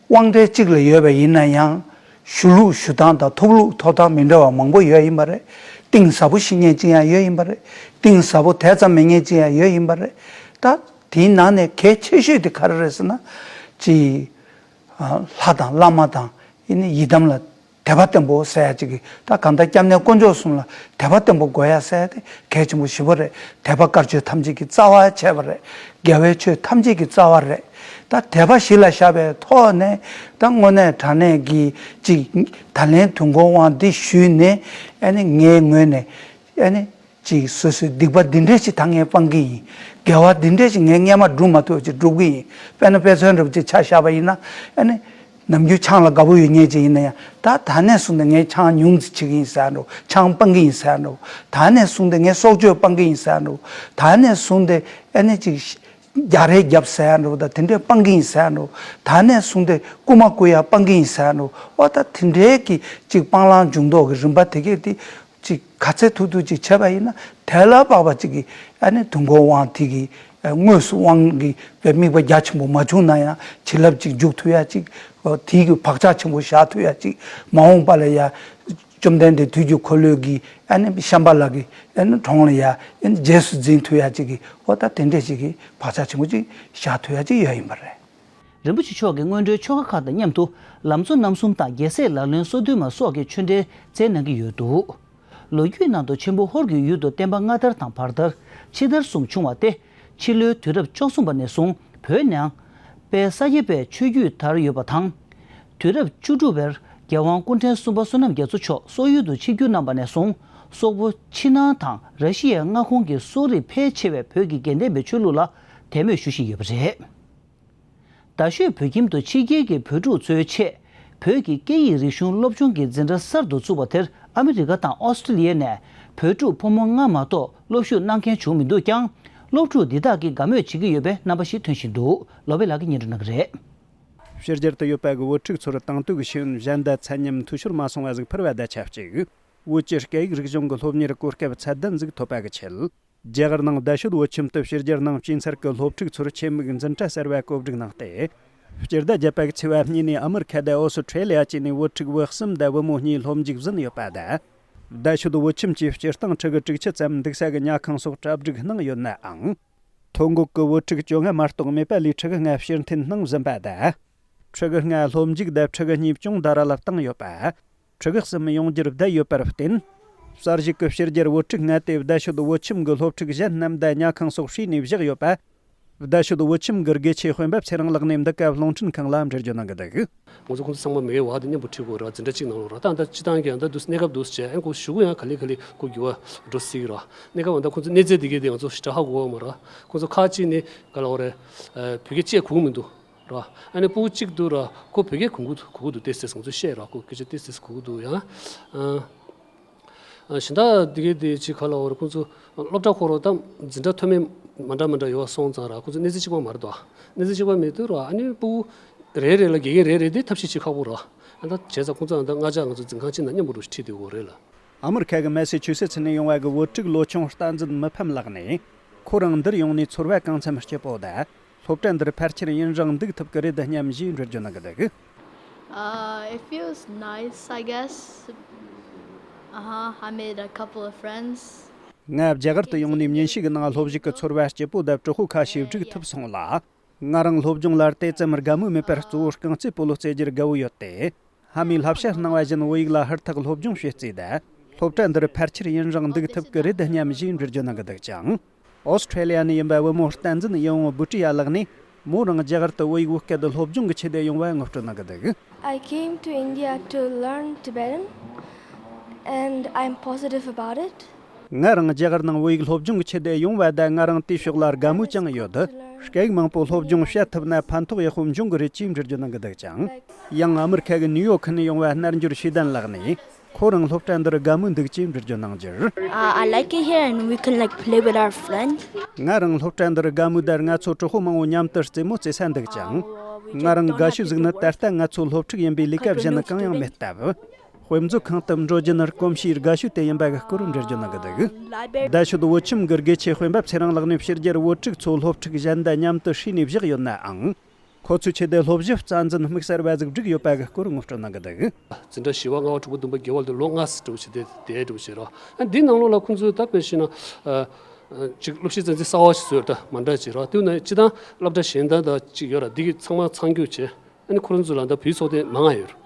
དབང་གྲལ་གཅིག་ལ་ཡོད་པ་ཡིན་ན་ཡང་། ཞུ་ལུགས་ཞུ་སྟངས་དང་ཐོབ་ལུགས་ཐོབ་སྟངས་མི་འདྲ་བ་མང་པོ་ཡོད་ཡིན་པ་རེད། གཏིང་ཟབ་པོ་ཤེས་མཁན་གཅིག་ཡང་ཡོད་ཡིན་པ་རེད། གཏིང་ཟབ་པོ་དེ་ཙམ་མེད་མཁན་གཅིག་ཡང་ཡོད་ཡིན་པ་རེད། ད་དེའི་ནང་ནས་གལ་ཆེ་ཤོས་དེ་ག་རེ་རེད་ཟེར་ན། ཅིག་ལྷ་དང་བླ་མ་དང་ཡིན་ན་ཡི་དམ་ལ་དད་པ་བརྟན་པོ་ཟེར་ཡ་ཅིག་གི། ད་གང་ལྟར་སྐྱབས་གནས་དཀོན་མཆོག་གསུམ་ལ་དད་པ་བརྟན་པོ་དགོས་ཡ་ཟེར་ཡ་དེ་གལ་ཆེན་པོ་ཞེ་པོ་རེད། དད་པ་དཀར་ཆོས་ཐམས་ཅད་ཀྱི་རྩ་བ་བྱས་པ་རེད། དགེ་བའི་ཆོས་ཐམས་ཅད་ཀྱི་རྩ་བ་རེད། ད་དད་པ་གཞི་ལ་བཞག་པའི་ཐོག་ནས་ད་དངོས་གནས་དྲང་གནས་ཀྱི་ཅིག་ད་ལན་དུས་འཁོར་དབང་འདི་ཞུས་ནས། ཨ་ནི་ངའི་ངོས་ནས་ཨ་ནི། ཅིག་སོ་སོའི་སྡིག་པ་འདི་འདྲས་ཅིག་ད་ངས་སྤང་གི་ཡིན། དགེ་བ་འདི་འདྲས་ཅིག་ངས་སྔས་མ་སྒྲུབ་མ་ཐུབ་ཅིག་སྒྲུབ་གི་ཡིན། དཔེར་ན་དཔེ་མཚོན་འདྲ་པོ་ཅིག་ཆ་བཞག་པ་ཡིན་ན། ཨ་ནི། ནམ་རྒྱུན་ཆང་ལ་དགའ་པོ་ཡོད་མཁན་ཅིག་ཡིན་ན་ཡང་། ད་ད་ནས་བཟུང་སྟེ་ངས་ཆང་ཉུང་ཙམ་བྱེད་ཀྱི་ཡིན་ཟེར་འགྲོ། ཆང་སྤང་གི་ཡིན་ཟེར་འགྲོ། ད་ནས་བཟུང་སྟེ་ངས་སྲོག་གཅོད་སྤང་གི་ཡིན་ཟེར་འགྲོ། ད་ནས་བཟུང་སྟེ་ཨ་ནི་ཅིག་རྒྱག་རེས་རྒྱབ་ཟེར་འགྲོ། ད་དེ་འདྲས་སྤང་གི་ཡིན་ཟེར་འགྲོ། ད་ནས་བཟུང་སྟེ་རྐུ་མ་རྐུ་ཡ་སྤང་གི་ཡིན་ཟེར་འགྲོ། འོ་ད་དེ་འདྲས་ཀྱི་ཅིག་སྤང་བླང་འཇུག་ལྡོག་གི་རིམ་པ་དེ་གས་དེ། ཅིག་ག་ཚད་ཐུབ་ཐུབ་ཅིག་བྱས་པ་ཡིན་ན། དེ་ལ་དཔག་པ་ཅིག་གིས་ཨ་ནི་དུས་འཁོར་དབང་དེ་གི་དངོས་སུ་དབང་གི་དམིགས་པ་རྒྱ་ཆེན་པོ་མ་བྱུང་ན་ཡང་བྱིན་རླབས་ཅིག་འཇུག་ཐུབ་ཡ་ཅིག། དེའི་གི་བག་ཆགས་ཆེན་པོ་བཞག་ཐུབ་ཡ་ཅིག། མ་འོངས་པ་ལ་ཡ་བཅོམ་ལྡན་འདས་དུས་ཀྱི་འཁོར་ལོའི་གི་ཨ་ནི་ཤམྦྷ་ལ་གི་ཨ་ནི་གྲོང་ལ་ཡ་ཨ་ནི་རྗེས་སུ་འཛིན་ཐུབ་ཡ་ཅིག་གི། འོ་ད་དེ་འདྲས་ཅིག་གི་བག་ཆགས་ཆེན་པོ་ཅིག་བཞག་ཐུབ་ཡ་ཅིག་ཡོད་ཡིན་པ་རེད། རིན་པོ་ཆེ་མཆོག་གིས་སྔོན་འགྲོའི་ཆོ་ག་ཁག་དང་མཉམ་དུ་ལམ་གཙོ་རྣམ་གསུམ་དང་རྒྱལ་སྲས་ལག་ལེན་སོ་བདུན་མ་སོགས་ཀྱི་ཆོས་འབྲེལ་སྩལ་གནང་གི་ཡོད་འདུག། ལོ་རྒྱུས་ནང་དུ་ཆེན་པོ་ཧོར་གྱི་ཡུལ་དུ་བསྟན་པ་སྔ་དར་དང་བར་དར་ཕྱི་དར་གསུམ་བྱུང་བ་སྟེ། ཕྱི་ལོའི་དུས་རབས་བཅུ་གསུམ་པ་ནས་བཟུང་བོད་ནང་དཔལ་ས་སྐྱ་པའི་ཆོས་བརྒྱུད་དར་ཡོད་པ་དང་། དུས་རབས་བཅུ་དྲུག་པར་རྒྱལ་དབང་སྐུ་ཕྲེང་གསུམ་པ་བསོད་ནམས་རྒྱ་མཚོ་མཆོག་སོག་ཡུལ་དུ་ཆིབས་བསྒྱུར་གནང་པ་ནས་བཟུང་སོག་པོ་ཕྱི་ནང་དང་ར་ཤི་ཡའི་མངའ་ཁོངས་ཀྱི་སོག་རིགས་ཕལ་ཆེ་བས་བོད་ཀྱི་དགེ་ལྡན་པའི་ཆོས་ལུགས་ལ་དད་མོས་ཞུ་བཞིན་ཡོད་པ་རེད། རྡ་ཤོད་བོད་ཁྱིམ་དུ་ཕྱི་རྒྱལ་གྱི་བོད་ཕྲུག་ཚོའི་ཆེད་བོད་ཀྱི་སྐད་ཡིག་རིག་གཞུང་སློབ་སྦྱོང་གི་འཛིན་གྲྭ་གསར་དུ་བཙུགས་པ་དེར་ཨ་མི་རི་ཀ་དང་ཨོ་སི་ཀྲི་ལི་ཡ་ནས་བོད་ཕྲུག་ཕོ་མོ་ལྔ་མ་གཏོགས་སློབ་ཞུགས་གནང་མཁན་བྱུང་མི་འདུག་ཀྱང་། སློབ་ཕྲུག་འདི་དག་གིས་དགའ་མོས་བྱེད་ཀྱི་ཡོད་པའི་རྣམ་པ་ཞིག་ཐོན་བཞིན་འདུག། ལོ་པའི་ལགས་ཀྱིས་སྙན་སྒྲོན་གནང་གི་རེད། ཕྱི་རྒྱལ་དུ་ཡོད་པ་གི་བོད་ཕྲུག་ཚོར་དང་དུས་ཀྱི་ཤེས་ཡོན་གཞན་དང་ཚད་མཉམ་འཐུས་ཤོར་མ་སོང་བ་ཟིག་ཕུར་བ་བརྡ་ཆབས་ཅིག། བོད་ཀྱི་སྐད་ཡིག་རིག་གཞུང་གི་སློབ་གཉེར་གོ་སྐབས་ཚད་ལྡན་ཟིག་ཐོབ་པ་གི་ཆེད། རྒྱ་གར་ནང་རྡ་ཤོད་བོད་ཁྱིམ་དུ་ཕྱི་རྒྱལ་ནང་སྐྱེས་ཚར་གི་སློབ་ཕྲུག་ཚོར་ཆེད་དམིགས་འཛིན་གྲྭ་གསར་བ་བཀོད་སྒྲིག་གནང་སྟེ། སྤྱི་ཟླ་བརྒྱད་པ་གི་ཚེས་པ་གཉིས་ནས་ཨ་མི་རི་ཁ་དང་ཨོ་སི་ཁྲེ་ལི་ཡ་བཅས་ནས་བོད་ཕྲུག་བུ་གསུམ་དང་བུ་མོ་གཉིས་སློབ་འཇུག་ཟིན་ཡོད་པ་དང་། རྡ་ཤོད་བོད་ཁྱིམ་གྱི་སྤྱིར་བཏང་ཕྲུ་གུ་དྲུག་ཅུ་ཙམ་འདུག་ས་གི་ཉལ་ཁང་སོགས་གྲ་སྒྲིག་གནང་ཡོད་ནའང་། ཐོ་འགོད་ཀྱི་བོད་ཕྲུག་བཅོ་ལྔ་མ་གཏོགས་མེད་པ་ལས་ཕྲུ་གུ་ལྔ་ཕྱིར་འཐེན་གནང་ཟིན་པ་དང་། ཕྲུ་གུ་ལྔ་སློབ་འཇུག་དང་ཕྲུ་གུ་གཉིས་ཅུང་ད་ར་ལ་བཏང་ཡོད་པ། ཕྲུ་གུ་གསུམ་ཡོང་རྒྱུར་བསྡད་ཡོད་པར་བརྟེན། གསར་ཞུགས་ཀྱི་ཕྱི་རྒྱལ་བོད་ཕྲུག་ལྔ་དེ་རྡ་ཤོད་བོད་ཁྱིམ་གྱི་སློབ་ཕྲུག་གཞན་རྣམས་དང་ཉལ་ཁང་སོགས་བསྲེས་ནས་བཞག་ཡོད་པ། རྡ་ཤོད་བོད་ཁྱིམ་གྱི་དགེ་ཆེ་དཔོན་པོ་ཚེ་རིང་ལགས་ནས་འདི་སྐབས་རླུང་འཕྲིན་ཁང་ལ་འགྲེལ་བརྗོད་གནང་གི་འདུག། ང་ཚོ་ཁོང་ཚོ་ཚང་མ་མི་ཡི་བར་དུ་མཉམ་པོ་ཁྲིད་དགོས་ར། འཛིན་གྲྭ་གཅིག་ནང་ལོགས་ར། ད་ད་སྤྱི་བཏང་གི་ཡང་ད་དུས་གནས་སྐབས་འདུག་ཟེར་བྱས་ཨེ་ཁོ་གཞུག་གུ་ཡང་ག་ལེ་ག་ལེ་ཁོ་འགྱུར་བ་འགྲོ་སྲིད་ཀྱི་ར། གནས་སྐབས་ད་ཁོང་ཚོ་གནས་ཚད་འདི་གས་དེ་ང་ཚོ་ཞེ་དྲག་ཧ་གོ་བ་མ་ར། ཁོང་ཚོ་ཁག་ཅིག་ནི་ག་ལ་འོ་རེད། བོད་སྐད་བཤད་གོ་གི་མི་འདུག་ར། ཨ་ནི་སྤུ་གུ་གཅིག་འདུག་ར། ཁོ་བོད་སྐད་གོ་གི་འདུག་གོ་གི་འདུག་ཏོག་ཙམ་ང་ཚོ་བཤད་ར། ཁོ་སྐད་ཆ་ཏོག་ཙམ་གོ་གི་འདུག་ཡང་། ཨ་གཞན་དག་འདི་གས་དེ་ཅིག་ག་ལ་འོ་རེད། ཁོང་ཚོ་སློབ་གྲྭ་ཁོ་ར་དང་འཛིན་གྲྭ་མཐོ་དམན་མ་འདྲ་མ་འདྲ་ཡོད་པ་སོང་ཙང་ར། ཁོང་ཚོ་གནས་ཚད་གཅིག་པ་མ་རེད་དོ། གནས་ཚད་གཅིག་པ་མེད་དུས་ར། ཨ་ནི་སྤུ་གུ་རེ་རེ་ལ་དགེ་རྒན་རེ་རེ་དེ་ཐབས་ཤེས་བྱེད་ཁག་པོ་ར། ཨ་ད་བྱས་ཙང་ཁོང་ཚོ་ཨ་ད་སྔ་ཆ་ང་ཚོ་འཛིན་ཁང་གཅིག་ནང་མཉམ་པོ་རུ་ཁྲིད་བསྡད་དགོས་རེད་ལ། ཨ་མི་རི་ཁ་གི་མེ་སི་ཆུ་སེ་ཚི་ནས་ཡོང་བ་གི་བོད་ཕྲུག་ལོ་ཆུང་བསྟན་འཛིན་མི་ཕམ་ལགས་ནས། ཁོ་རང་འདིར་ཡོང་ནས་ཚོར་བ་གང་འཚམ་སྐྱིད་པོ་དང་། སློབ་གྲྭ་འདིར་ཕལ་ཆེར་ཡུན་རིང་འདུག་ཐུབ་ཀྱི་རེད་སྙམ་ཞེས་འགྲེལ་བརྗོད་གནང་གི་འདུག། Uh, it feels nice, I guess. Uh-huh, I made a couple of friends. ང་རྒྱ་གར་དུ་ཡོང་ནས་ཉིན་ཞིག་གི་ནང་སློབ་ཞུགས་ཀྱི་ཚོར་བ་སྐྱིད་པོ་དང་དྲོད་ཁོལ་ཁ་ཤས་སྒྲིག་ཐུབ་སོང་ལ། ང་རང་སློབ་སྦྱོང་ལ་དེ་ཙམ་དགའ་མོས་མེད་པར་གཙོ་བོ་རྐང་རྩེད་སྤོ་ལོ་རྩེ་རྒྱུར་དགའ་བོ་ཡོད་དེ། ཕ་མས་བསླབ་བྱ་གནང་བ་བཞིན་བོད་ཡིག་ལ་ཧུར་ཐག་སློབ་སྦྱོང་བྱེད་རྩིས་དང་། སློབ་གྲྭ་འདིར་ཕལ་ཆེར་ཡུན་རིང་འདུག་ཐུབ་ཀྱི་རེད་སྙམ་ཞེས་འགྲེལ་བརྗོད་གནང་གི་འདུག་ཅིང་། ཨོ་སི་ཁྲེ་ལི་ཡ་ནས་ཡིན་པ་བུ་མོ་བསྟན་འཛིན་ཡིད་འོང་བུ་ཀྲི་ཡ་ལགས་ནས་མོ་རང་རྒྱ་གར་དུ་བོད་ཡིག་བོད་སྐད་དུ་སློབ་སྦྱོང་གི་ཆེད་དུ་ཡོང་བ་ངོ་སྤྲོད་གནང་གི་འདུག། I came to India to learn Tibetan and I'm positive about it. ང་རང་རྒྱ་གར་ནང་བོད་ཡིག་སློབ་སྦྱོང་གི་ཆེད་དུ་ཡོང་བ་དང་ང་རང་དེའི་ཕྱོགས་ལ་དགའ་མོས་ཀྱང་ཡོད། སྐད་ཡིག་མང་པོ་སློབ་སྦྱོང་བྱེད་ཐུབ་ན་ཕན་ཐོགས་ཡག་པོ་འབྱུང་གི་རེད་ཅེས་འགྲེལ་བརྗོད་གནང་གི་འདུག་ཅིང་། ཡང་ཨ་མི་རི་ཁ་གི་ནིའུ་ཡོག་ནས་ཡོང་བ་རྣལ་འབྱོར་ཤེས་ལྡན་ལགས་ནས། ཁོ་རང་སློབ་གྲྭ་འདིར་དགའ་མོས་འདུག་ཅེས་འགྲེལ་བརྗོད་གནང་རྒྱུར། Uh, I like it here and we can like play with our friends. ང་རང་སློབ་གྲྭ་འདིར་དགའ་མོས་དང་ང་ཚོ་གྲོགས་པོ་མང་བོ་མཉམ་དུ་རྩེད་མོ་རྩེ་ས་འདུག་ཅིང་། ང་རང་དགའ་ཤོས་ཟིག་ནི་ད་ལྟ་ང་ཚོ་སློབ་ཕྲུག་ཡིན་པས་ལས་ཀ་གཞན་ནི་གང་ཡང་མེད་སྟབས། དཔེ་མཛོད་ཁང་དུ་འགྲོ་རྒྱུ་ནི་གོམས་གཤིས་དགའ་ཤོས་དེ་ཡིན་པ་གི་སྐོར་འགྲེལ་བརྗོད་གནང་གི་འདུག་རྡ་ཤོད་བོད་ཁྱིམ་གྱི་དགེ་ཆེ་དཔོན་པ་ཚེ་རིང་ལགས་ནས་ཕྱི་རྒྱལ་བོད་ཕྲུག་ཚོ་སློབ་ཕྲུག་གཞན་དང་མཉམ་དུ་ཧྲིལ་ནས་བཞག་ཡོད་ནའང་། ཁོ་ཚོའི་ཆེད་དུ་སློབ་གཞི་རྩ་འཛིན་དམིགས་བསལ་བ་ཟིག་བསྒྲིགས་ཡོད་པ་གི་སྐོར་ངོ་སྤྲོད་གནང་གི་འདུག་འཛིན་གྲྭ་བཞི་པ་ལྔ་པ་དྲུག་པ་བདུན་པ་བརྒྱད་པ་ལ་ལོ་ལྔ་ཙམ་འགྲོ་བྱེད་དེ་དེ་འགྲོ་བྱེད་རོགས། ཨ་འདི་ནང་ལོགས་ལ་ཁོང་ཚོས་ད་དཔེ་བཤད་ན། ཨ་ཅིག་སློབ་གཞི་རྩ་འཛིན་གསར་བ་ཞིག་བཟོས་ད་མ་འདྲ་བྱེད་རོགས། དེ་ནས་སྤྱི་བཏང་སློབ་གྲྭ་གཞན་དག་དང་ཅིག་ཡོད་ར་འདི་གི་ཚང་མ་ཚང་རྒྱུ་བྱས། ཨ་ནི་ཁོ་རང་ཚོ་ལ་ད་བོད་ཚོགས་སྡེ་མང་ང་ཡོད་ར།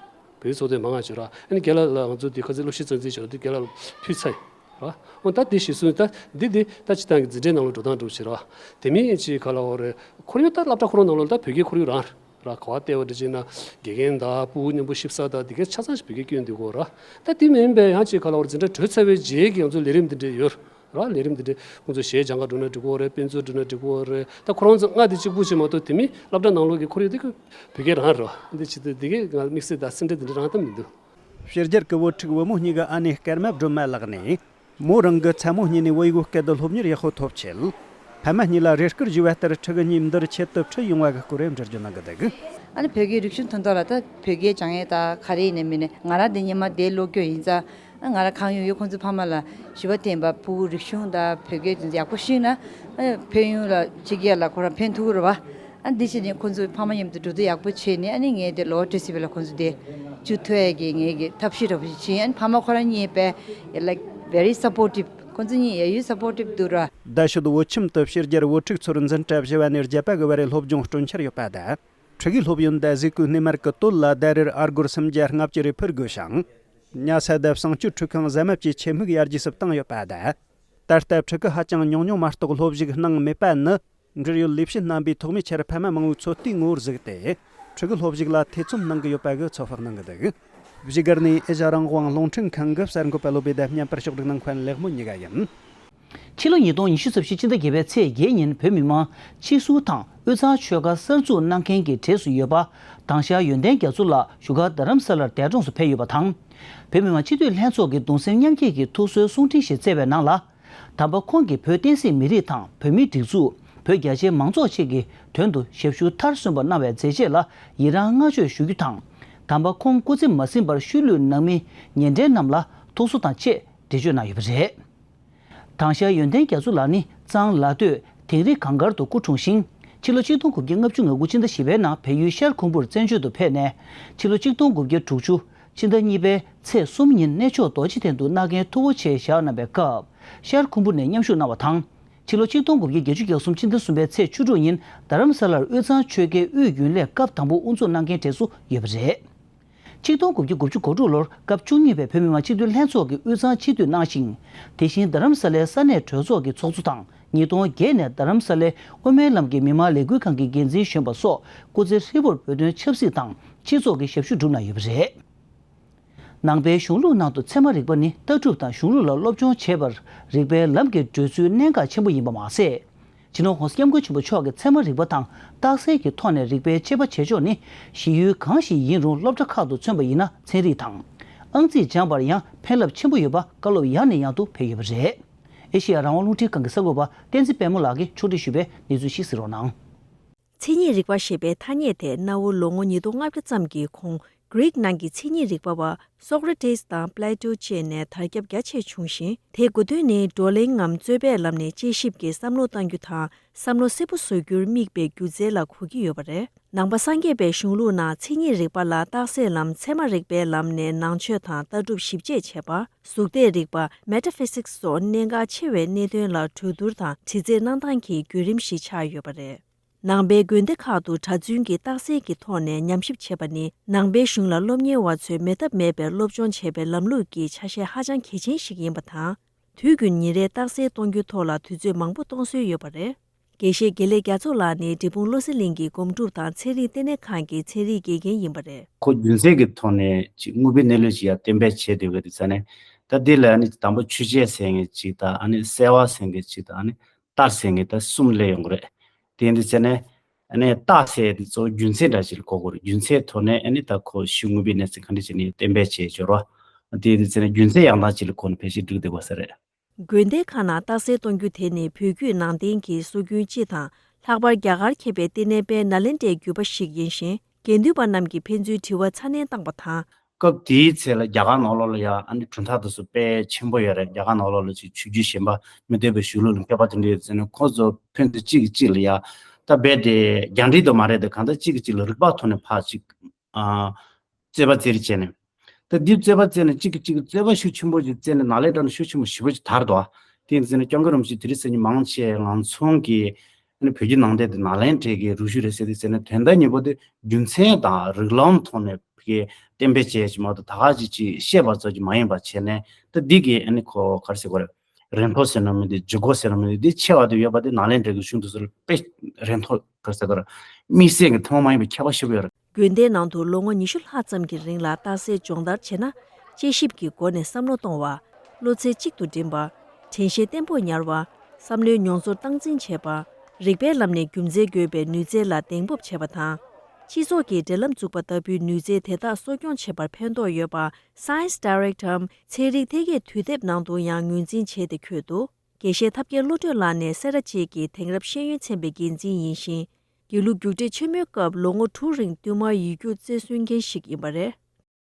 བོད་ཚོགས་སྡེ་མང་ང་བྱེད་ར། ཨ་ནི་རྒན་ལགས་ལ་ང་ཚོ་འདི་ཁ་ཚིག་སློབ་གཞི་རྩ་འཛིན་བྱེད་ར་འདི་རྒན་ལགས་ལ་ཕུལ་ཚར་ཡིན། ར། འོ་ད་འདི་གཞི་བཟུང་ད་འདི་འདི་ད་སྤྱི་བཏང་གི་འཛིན་གྲྭའི་ནང་ལ་འགྲོ་སྟངས་འགྲོ་བྱེད་ར། དེ་མིན་ཅིག་ག་ལ་འོ་རེད། ཁོར་ཡུག་ད་སློབ་གྲྭ་ཁོ་རང་ནང་ལོགས་ད་བོད་སྐད་ཁོར་ཡུག་རང་ར། ག་བ་ལྟེ་བ་འདྲ་བྱས་ན་དགེ་རྒན་དང་ཕྲུ་གུ་མཉམ་པོ་ཤིབ་ས་དང་འདི་གའི་ཆ་ཚང་ཞིག་བོད་སྐད་སྐྱོན་འདུག་གོ་ར། ད་དེ་མིན་པའི་ཡང་ཅིག་ག་ལ་འོ་འཛིན་གྲྭ་གྲོལ་ཚར་བའི་རྗེས་ཀྱི་ང་ཚོ་ལས་རིམ་འདི་འདྲ་ཡོད་ར། ལས་རིམ་འདི་འདྲ་ཁོང་ཚོ་གཞས་སྦྱང་ག་འགྲོ་ན་འགྲིག་གོ་རེད། དཔེ་མཛོད་འགྲོ་ན་འགྲིག་གོ་རེད། ད་ཁོ་རང་ཚོ་ལྔ་དེ་གཅིག་པུ་ཅིག་མ་གཏོགས་དེ་མིན་སློབ་གྲྭ་ནང་ལོགས་ཀྱི་ཁོར་ཡུག་འདི་གི་བོད་སྐད་རང་ར། འདི་ཅི་ད་འདི་གའི་ང་དམིགས་བསལ་ད་སེམས་ཁྲལ་འདི་འདྲ་རང་ད་མི་འདུག་ཕྱི་རྒྱལ་གྱི་བུ་ཕྲུག་བུ་མོ་གཉིས་ཀྱི་ཨ་ནེ་སྐར་མ་སྒྲོལ་མ་ལགས་ནས། མོ་རང་གི་མཚན་མོ་གཉིས་ནས་བོད་ཡིག་སྐད་དུ་སློབ་གཉེར་ཡག་པོ་ཐོབ་ཆེད། ཕ་མ་གཉིས་ལ་རེ་སྐུལ་ཞུས་པ་ལྟར་ཕྲུ་གུ་གཉིས་འདིར་ཆེད་དུ་ཁྲིད་ཡོང་བ་གི་སྐོར་འགྲེལ་བརྗོད་གནང་གི་འདུག་ཨ་ནི་བོད་སྐད་རིག་གཞུང་དོན་དག་ལ་ད་བོད་སྐད་སྦྱང་ཡས་ད་ག་རེ་ཡིན་ནའི་མིན་ནའི་ང་རང་འདི་སྔོན་མ་འདིར་ལོག་སྐྱོད་ཡིན་ཙང་། ང་རང་གང་ཡོང་ཡོད་ཁོང་ཚོའི་ཕ་མ་ལ་ཞུ་བ་བསྟན་པ་ཕྲུ་གུ་རིག་གཞུང་དང་བོད་སྐད་དེ་ཚོ་ཡག་པོ་ཤེས་ན། ཕན་ཡོན་ལ་ཕྱི་རྒྱལ་ལ་ཁོ་རང་ཕན་ཐོགས་ཀྱི་རེད་བ། ཨ་འདི་བྱས་ནས་ཁོ་ཚོའི་ཕ་མ་མཉམ་དུ་འགྲོ་སྡོད་ཡག་པོ་བྱས་ནས་ཨ་ནི་ངས་དེ་ལོ་ཊི་སི་བི་ལ་ཁོ་ཚོ་དེ་བཅུག་ཐུབ་ཡས་ཀྱི་ངས་ཀྱི་ཐབས་ཤེས་འདྲ་པོ་ཞིག་བྱས། ཨ་ནི་ཕ་མ་ཁོ་རང་གཉིས་པས་like very supportive ཁོ་ཚོ་གཉིས་ཡ་ཡུལ་supportive འདུག་ར། རྡ་ཤོད་བོད་ཁྱིམ་དུ་ཕྱི་རྒྱལ་བོད་ཕྲུག་ཚོར་འཛིན་གྲྭ་བཞི་པ་ནས་བརྒྱད་པ་གི་བར་རེ་སློབ་སྦྱོང་སྤྲོད་འཆར་ཡོད་པ་དང་། ཕྲུ་གུའི་སློབ་ཡོན་དང་གཟུགས་པོའི་སྣེ་མར་གྱི་དོད་ལ་ཟླ་རེར་ཨ་སྒོར་སུམ་བརྒྱ་ལྔ་བཅུ་རེ་ཕུལ་དགོས་ཤིང་། ཉལ་ས་དང་གསང་སྤྱོད་ཁྲུས་ཁང་གཟབ་མ་བཅས་ཆེད་དམིགས་ཡར་རྒྱས་སུ་བཏང་ཡོད་པ་དང་། ད་ལྟ་ཕྲུ་གུ་ཧ་ཅང་ཉུང་ཉུང་མ་གཏོགས་སློབ་ཞུགས་གནང་མེད་པ་ནི། འབྲེལ་ཡོད་ལས་བྱེད་རྣམ་པས་ཐོག་མའི་ཆར་ཕ་མ་མང་བོའི་ཚོད་ལྟའི་ངོ་བོར་གཟིགས་ཏེ། ཕྲུ་གུ་སློབ་ཞུགས་ལ་ཐེ་ཚོམ་གནང་གི་ཡོད་པ་གི་ཚོད་དཔག་གནང་གི་འདུག་བཞུགས་སྒར་ནས་ཨེ་ཤ་རང་དབང་རླུང་འཕྲིན་ཁང་གི་གསར་འགོད་པ་བློ་བྷེ་དང་བརྙན་པར་ཕྱོགས་སྒྲིག་གནང་མཁན་ལེགས་མོ་གཉིས་ཀ་ཡིན། ཕྱི་ལོ་ཉིས་སྟོང་ཉི་ཤུ་རྩ་བཞི་ཕྱི་ཟླ་བརྒྱད་པའི་ཚེས་བརྒྱད་ཉིན་བོད་མི་མང་སྤྱི་ཟུར་དང་དབུས་གཙང་ཆོལ་ཁ་གསར་འཛུགས་གནང་མཁན་གྱི་གྲས་སུ་ཡོད་པ། དྭང་ཤར་ཡོན་ཏན་རྒྱ་མཚོ་ལགས་བཞུགས་སྒར་རྡ་རམ་ས་ལར་འདས་གྲོངས་སུ་ཕེབས་ཡོད་པ་དང་། བོད་མི་མང་སྤྱི་འཐུས་ལྷན་ཚོགས་ཀྱི་གདུང་སེམས་མཉམ་སྐྱེད་ཀྱི་ཐུགས་གསོའི་གསུང་འཕྲིན་ཞིག་བསྩལ་བའི་ནང་ལ། དམ་པ་ཁོང་གིས་བོད་བསྟན་སྲིད་མི་རིགས་དང་བོད་མིའི་སྒྲིག་འཛུགས། བོད་རྒྱ་ཆེའི་མང་ཚོགས་བཅས་ཀྱི་དོན་དུ་ཞབས་ཞུ་མཐར་སོན་པ་གནང་བའི་མཛད་རྗེས་ལ་ཡི་རང་བསྔགས་བརྗོད་ཞུ་རྒྱུ་དང་། དམ་པ་ཁོང་སྐུ་ཚེ་མ་ཟིན་པར་ཤུལ་ལུས་གནང་མི་ཉེ་འབྲེལ་རྣམས་ལ་ཐུགས་གསོ་དང་བཅས་འགྲེལ་བརྗོད་གནང་ཡོད་པ་རེད། དྭང་ཤར་ཡོན་ཏན་རྒྱ་མཚོ་ལགས་ནི་གཙང་ལ་སྟོད་དིང་རི་གངས་དཀར་དུ་སྐུ་འཁྲུངས་ཤིང་། ཕྱི་ལོ་ཆིག་སྟོང་དགུ་བརྒྱ་ལྔ་བཅུ་ང་དགུ་ཕྱི་ཟླ་བཞི་པའི་ནང་བལ་ཡུལ་ཤར་ཁུམ་བུར་བཙན་བྱོལ་དུ་ཕེབས་ནས། ཕྱི་ལོ་ཆིག་སྟོང་དགུ་བརྒྱ་དྲུག་ཅུ་ཕྱི་ཟླ་གཉིས་པའི་ཚེས་གསུམ་ཉིན་གནས་མཆོག་རྡོ་རྗེ་གདན་དུ་མནའ་གན་ཐུ་བོ་ཆེ་བཞག་གནང་བའི་སྐབས་ཤར་ཁུམ་བུ་ནས་མཉམ་ཞུགས་གནང་བ་དང་། ཕྱི་ལོ་ཆིག་སྟོང་དགུ་བརྒྱ་བརྒྱད་ཅུ་གྱ་གསུམ་ཕྱི་ཟླ་གསུམ་པའི་ཚེས་བཅུ་དྲུག་ཉིན་རྡ་རམ་ས་ལར་དབུས་གཙང་ཆོལ་ཁའི་དབུས་རྒྱུན་ལས་སྐབས་དང་པོ་དབུ་འཛུགས་གནང་མཁན་གྲས་སུ་ཡོད་པ་རེད། ཆིག་སྟོང་དགུ་བརྒྱ་དགུ་བཅུ་གོ་དྲུག་ལོར་སྐབས་བཅུ་གཉིས་པའི་བོད་མི་མང་སྤྱི་འཐུས་ལྷན་ཚོགས་ཀྱི་དབུས་གཙང་སྤྱི་འཐུས་གནང་ཞིང་། དེ་བཞིན་རྡ་རམ་ས་ལའི་ས་གནས་གྲོས་ཚོགས་ཀྱི་ཚོགས་གཙོ་དང་། ཉིས་སྟོང་བརྒྱད་ནས་རྡ་རམ་ས་ལའི་དབུ་མའི་ལམ་གྱི་མི་མང་ལས་འགུལ་ཁང་གི་འགན་འཛིན་གཞོན་པ་སོགས་སྐུ་ཚེ་ཧྲིལ་པོར་བོད་དོན་ཆབ་སྲིད་དང་སྤྱི་ཚོགས་ཀྱི་ཞབས་ཞུ་བསྒྲུབས་གནང་ཡོད་པ་རེད། ནང་པའི་གཞུང་ལུགས་ནང་དུ་ཚད་མ་རིག་པ་ནི་ལྟ་གྲུབ་དང་གཞུང་ལུགས་ལ་སློབ་སྦྱོང་བྱེད་པར་རིགས་པའི་ལམ་གྱི་བགྲོད་ཚུལ་གནད་འགག་ཆེན་པོ་ཡིན་པ་མ་ཟད། སྤྱི་ནོར་༸གོང་ས་༸སྐྱབས་མགོན་ཆེན་པོ་མཆོག་གིས་ཚད་མ་རིག་པ་དང་རྟགས་གསལ་གྱི་ཐོག་ནས་རིགས་པའི་དཔྱད་པ་བྱེད་ཕྱོགས་ནི་གཞི་ཡུལ་གང་ཞིག་ཡིན་རུང་སློབ་གྲྭ་ཁག་ཏུ་མཚོན་པ་ཡིན་ན་ཚན་རིག་དང་། ཨང་རྩིས་སྦྱངས་པར་ཡང་ཕན་རླབས་ཆེན་པོ་ཡོད་པ་བཀའ་སློབ་ཡང་ནས་ཡང་དུ་ཕེབས་ཡོད་པ་རེད། ཨེ་ཤེ་ཡ་རང་དབང་རླུང་འཕྲིན་ཁང་གི་གསར་འགོད་པ་བསྟན་འཛིན་དཔལ་མོ་ལགས་ཀྱིས་ཕྱོགས་སྒྲིག་ཞུས་པའི་གནས་ཚུལ་ཞིག་གཟིགས་རོགས་གནང་། མཚན་ཉིད་རིག་པ་ཞེས་པའི་ཐ་སྙད་དེ་གནའ་བོའི་ལོ་ངོ་ཉིས་སྟོང་ལྔ་བརྒྱ་ཙམ་གྱི་གོང་། གྷི་རིག་ནང་གི་མཚན་ཉིད་རིག་པ་བ་སོ་ཀ་ར་ཏིས་དང་པི་ལེ་ཏོ་བཅས་ནས་དར་ཁྱབ་རྒྱ་ཆེ་བྱུང་ཞིང་། དེའི་འགོ་དོན་ནི་བགྲོ་གླེང་ངམ་རྩོད་པའི་ལམ་ནས་དཔྱད་ཞིབ་ཀྱིས་བསམ་བློ་གཏང་རྒྱུ་དང་བསམ་བློ་གསལ་པོ་བཟོ་རྒྱུར་དམིགས་པའི་སྒྱུ་རྩལ་ལ་གོ་གི་ཡོད་པ་རེད། ནང་པ་སངས་རྒྱས་པའི་གཞུང་ལུགས་ནང་མཚན་ཉིད་རིག་པ་ལ་རྟགས་གསལ་ལམ་ཚད་མ་རིག་པའི་ལམ་ནས་ནང་ཆོས་དང་ལྟ་གྲུབ་ཞིབ་དཔྱད་བྱེད་པ། གཟུགས་འདས་རིག་པ་མེ་ཊ་ཕི་སིག་སོགས་གནད་འགག་ཆེ་བའི་གནད་དོན་ལ་གྲོས་བསྡུར་དང་དྲི་རྩད་གནང་སྟངས་ཀྱི་བརྒྱུད་རིམ་ཞིག་ཆགས་ཡོད་པ་རེད། ནང་པའི་དགོན་སྡེ་ཁག་ཏུ་གྲྭ་བཙུན་གྱིས་རྟགས་གསལ་གྱི་ཐོག་ནས་ཉམས་ཞིབ་བྱེད་པ་ནི་ནང་པའི་གཞུང་ལ་སློབ་གཉེར་བ་ཚོས་མེད་ཐབས་མེད་པའི་སློབ་སྦྱོང་བྱེད་པའི་ལམ་ལུགས་ཀྱི་ཆ་ཤས་ཧ་ཅང་གལ་ཆེན་ཞིག་ཡིན་པ་དང་། དུས་རྒྱུན་ཉིན་རེའི་རྟགས་གསལ་གཏོང་རྒྱུའི་ཐོག་ལ་དུས་ཚོད་མང་པོ་གཏོང་སྲོལ་ཡོད་པ་རེད། དགེ་བཤེས་དགེ་ལེགས་རྒྱ་མཚོ་ལགས་ནི་འབྲས་སྤུངས་བློ་གསལ་གླིང་གི་སྒོམ་སྒྲུབ་དང་ཚན་རིག་ལྟེ་གནས་ཁང་གི་ཚན་རིག་དགེ་རྒན་ཡིན་པ་རེད། ཁོ་རྒྱུ་མཚན་གྱི་ཐོག་ནས་ཅིག་དངོས་པོའི་གནས་ལུགས་ཅིག་ཡང་གཏན་འབེབས་བྱས་བསྡད་ཡོད་དུས་ཙང་ནས། ད་འདི་ལ་ནི་དང་པོ་ཆོས་ཅན་ཟེར་མཁན་ཅིག་དང་། ཨ་ནི་གསལ་བ་ཟེར་མཁན་ཅིག་དང་། ཨ་ནི་རྟགས་ཟེར་མཁན་ད་གསུམ་སླེབས་ཡོང་གི་རེད། དེ་ཡིན་དུས་ཙང་ནས། ཨ་ནི་རྟགས་ཟེར་དེ་གཙོ་བོ་རྒྱུ་མཚན་འདྲ་ཞིག་ལ་གོ་དགོས་རེད། རྒྱུ་མཚན་ཐོག་ནས་ཨ་ནི་ད་ཁོ་གཞི་དངོས་པོའི་གནས་ཚུལ་ག་འདྲ་བྱས་ནས་གཏན་འབེབས་བྱས་ཡོད་རེད་བ། དེ་དེ་ཚེ་ནས་རྒྱུ་མཚན་ཡང་དག་ཅིག་ལ་གོ་ནས་ཕལ་ཆེར་འགྲིག་བསྡད་དགོས་ས་རེད། དགོན་སྡེ་ཁག་ནང་རྟགས་གསལ་གཏོང་རྒྱུ་དེ་ནི་བོད་བརྒྱུད་ནང་བསྟན་གྱི་སྲོལ་རྒྱུན་སྤྱི་དང་། ལྷག་པར་རྒྱ་གར་མཁས་པའི་ལྟེ་གནས་པའི་ནཱ་ལེནྡྲའི་བརྒྱུད་པ་ཞིག་ཡིན་ཞིང་། དགེ་འདུན་པ་རྣམས་ཀྱིས་ཕན་ཚུན་དྲི་བ་ཚ་ནན་བཏང་བ་དང་། སྐབས་དེའི་ཚེ་ལ་རྒྱ་གར་ནང་ལོགས་ལ་ཡང་ཨ་ནི་གྲུབ་མཐའ་དེ་ཚོ་དཔེ་ཆེན་པོ་ཡོད་རེད། རྒྱ་གར་ནང་ལོགས་ལ་ཅིག་ཆོས་བརྒྱུད་གཞན་པ་མི་འདོད་པའི་གཞུང་ལུགས་ལ་མཁས་པ་དེ་འདྲ་ཡོད་ཚེ་ནི་ཁོ་ཚོ་ཕན་ཚུན་གཅིག་གིས་གཅིག་ལ་ཡང་ད་རྦད་དེ་རྒྱང་འདྲིས་དུ་མ་རེད་དེ། གང་ལྟར་གཅིག་གིས་གཅིག་ལ་རིག་པ་ཐོག་ནས་ཕར་ཅིག་ཨ་རྩོད་པ་རྩེད་རེས་བྱས་ནས། ད་འདི་རྩོད་པ་རྩེད་ནས་གཅིག་གིས་གཅིག་གི་རྩོད་པ་ཤུགས་ཆེན་པོ་ཅིག་རྩེད་ནས་ནཱ་ལེནྡྲ་ནས་ཤུགས་ཆེན་པོ་ཞེ་པོ་ཅིག་དར་འདུག་དེ་ཡིན་ཟེར་ནས་སྐྱབས་མགོན་རིན་པོ་ཆེ་དེ་རིང་སང་ཉིན་མང་ཆེ་ང་ཚོ་གི་ཨ་ནི་བོད་བརྒྱུད་ནང་བསྟན་དེ་ནཱ་ལེནྡྲའི་གི་རུ་ཤུལ་རེད་ཟེར་དུས་ཟེར་ནས་དོན་དག་ཉེ་པོ་དེ་རྒྱུ་མཚན་དང་རིགས་ལམ་ཐོག་ནས་གི་གཏན་འབེབས་བྱས་ཀྱི་མ་གཏོགས་ད་ག་ཅིག་ཅིག་བཤད་པ་ཚོ་ཅིག་མ་ཡིན་པ་བྱས་ནས། ད་འདི་གི་ཨ་ནི་ཁོ་ག་རེ་ཟེར་དགོས་རེད། རིན་ཐང་ཟེར་ན་མི་འདུག་ལྗིད་ཁོག་ཟེར་ན་མི་འདུག་འདི་ཆེ་བ་དེ་ཡོད་པ་དེ་ནཱ་ལེནྡྲའི་གི་གཞུང་དེ་ཚོ་ལ་དཔེ་རིན་ཐང་ག་རེ་ཟེར་དགོས་རེད། དམིགས་བསལ་གྱི་ཐོག་མ་ཡིན་པའི་ཁྱད་པར་ཞེ་པོ་ཡོད་རེད། དགོན་སྡེའི་ནང་དུ་ལོ་ངོ་ཉི་ཤུ་ལྷག་ཙམ་གྱི་རིང་ལ་རྟགས་གསལ་སྦྱོང་བརྡར་བྱས་ན། དཔྱད་ཞིབ་ཀྱི་སྒོ་ནས་བསམ་བློ་གཏོང་བ། བློ་རྩེ་གཅིག་ཏུ་སྒྲིམ་པ། དྲན་ཤེས་བརྟན་པོར་ཉར་བ། བསམ་བློའི་མྱོང་ཚོར་སྟངས་འཛིན་བྱེད་པ། རིགས་པའི་ལམ་ནས་རྒྱུ་མཚན་དགོས་པའི་ནུས་རྩལ་ལ་གདེང་སྤོབས་བྱེད་པ་དང་། སྤྱི་ཚོགས་ཀྱི་འབྲེལ་ལམ་འཛུགས་པ་ལྟ་བུའི་ནུས་རྩལ་དེ་དག་གསོ་སྐྱོང་བྱེད་པར་ཕན་ཐོགས་ཡོད་པ། Science Directorམ་ཚན་རིག་ཐད་ཀའི་དུས་དེབ་ནང་དུ་ཡང་ངོས་འཛིན་བྱས་ཏེ་འཁོད་འདུག་དགེ་བཤེས་ཐབས་མཁས་བློ་གྲོས་ལགས་ནི་སེ་ར་བྱེས་ཀྱི་དེང་རབས་ཤེས་ཡོན་ཚན་པའི་འགན་འཛིན་ཡིན་ཞིང་། དགེ་ལུགས་རྒྱུགས་སྤྲོད་ཆེན་མོའི་སྐབས་ལོ་ངོ་དྲུག་རིང་བསྟུད་མར་ཡིག་རྒྱུགས་རྩེད་སྲོལ་མཁན་ཞིག་ཡིན་པ་རེད།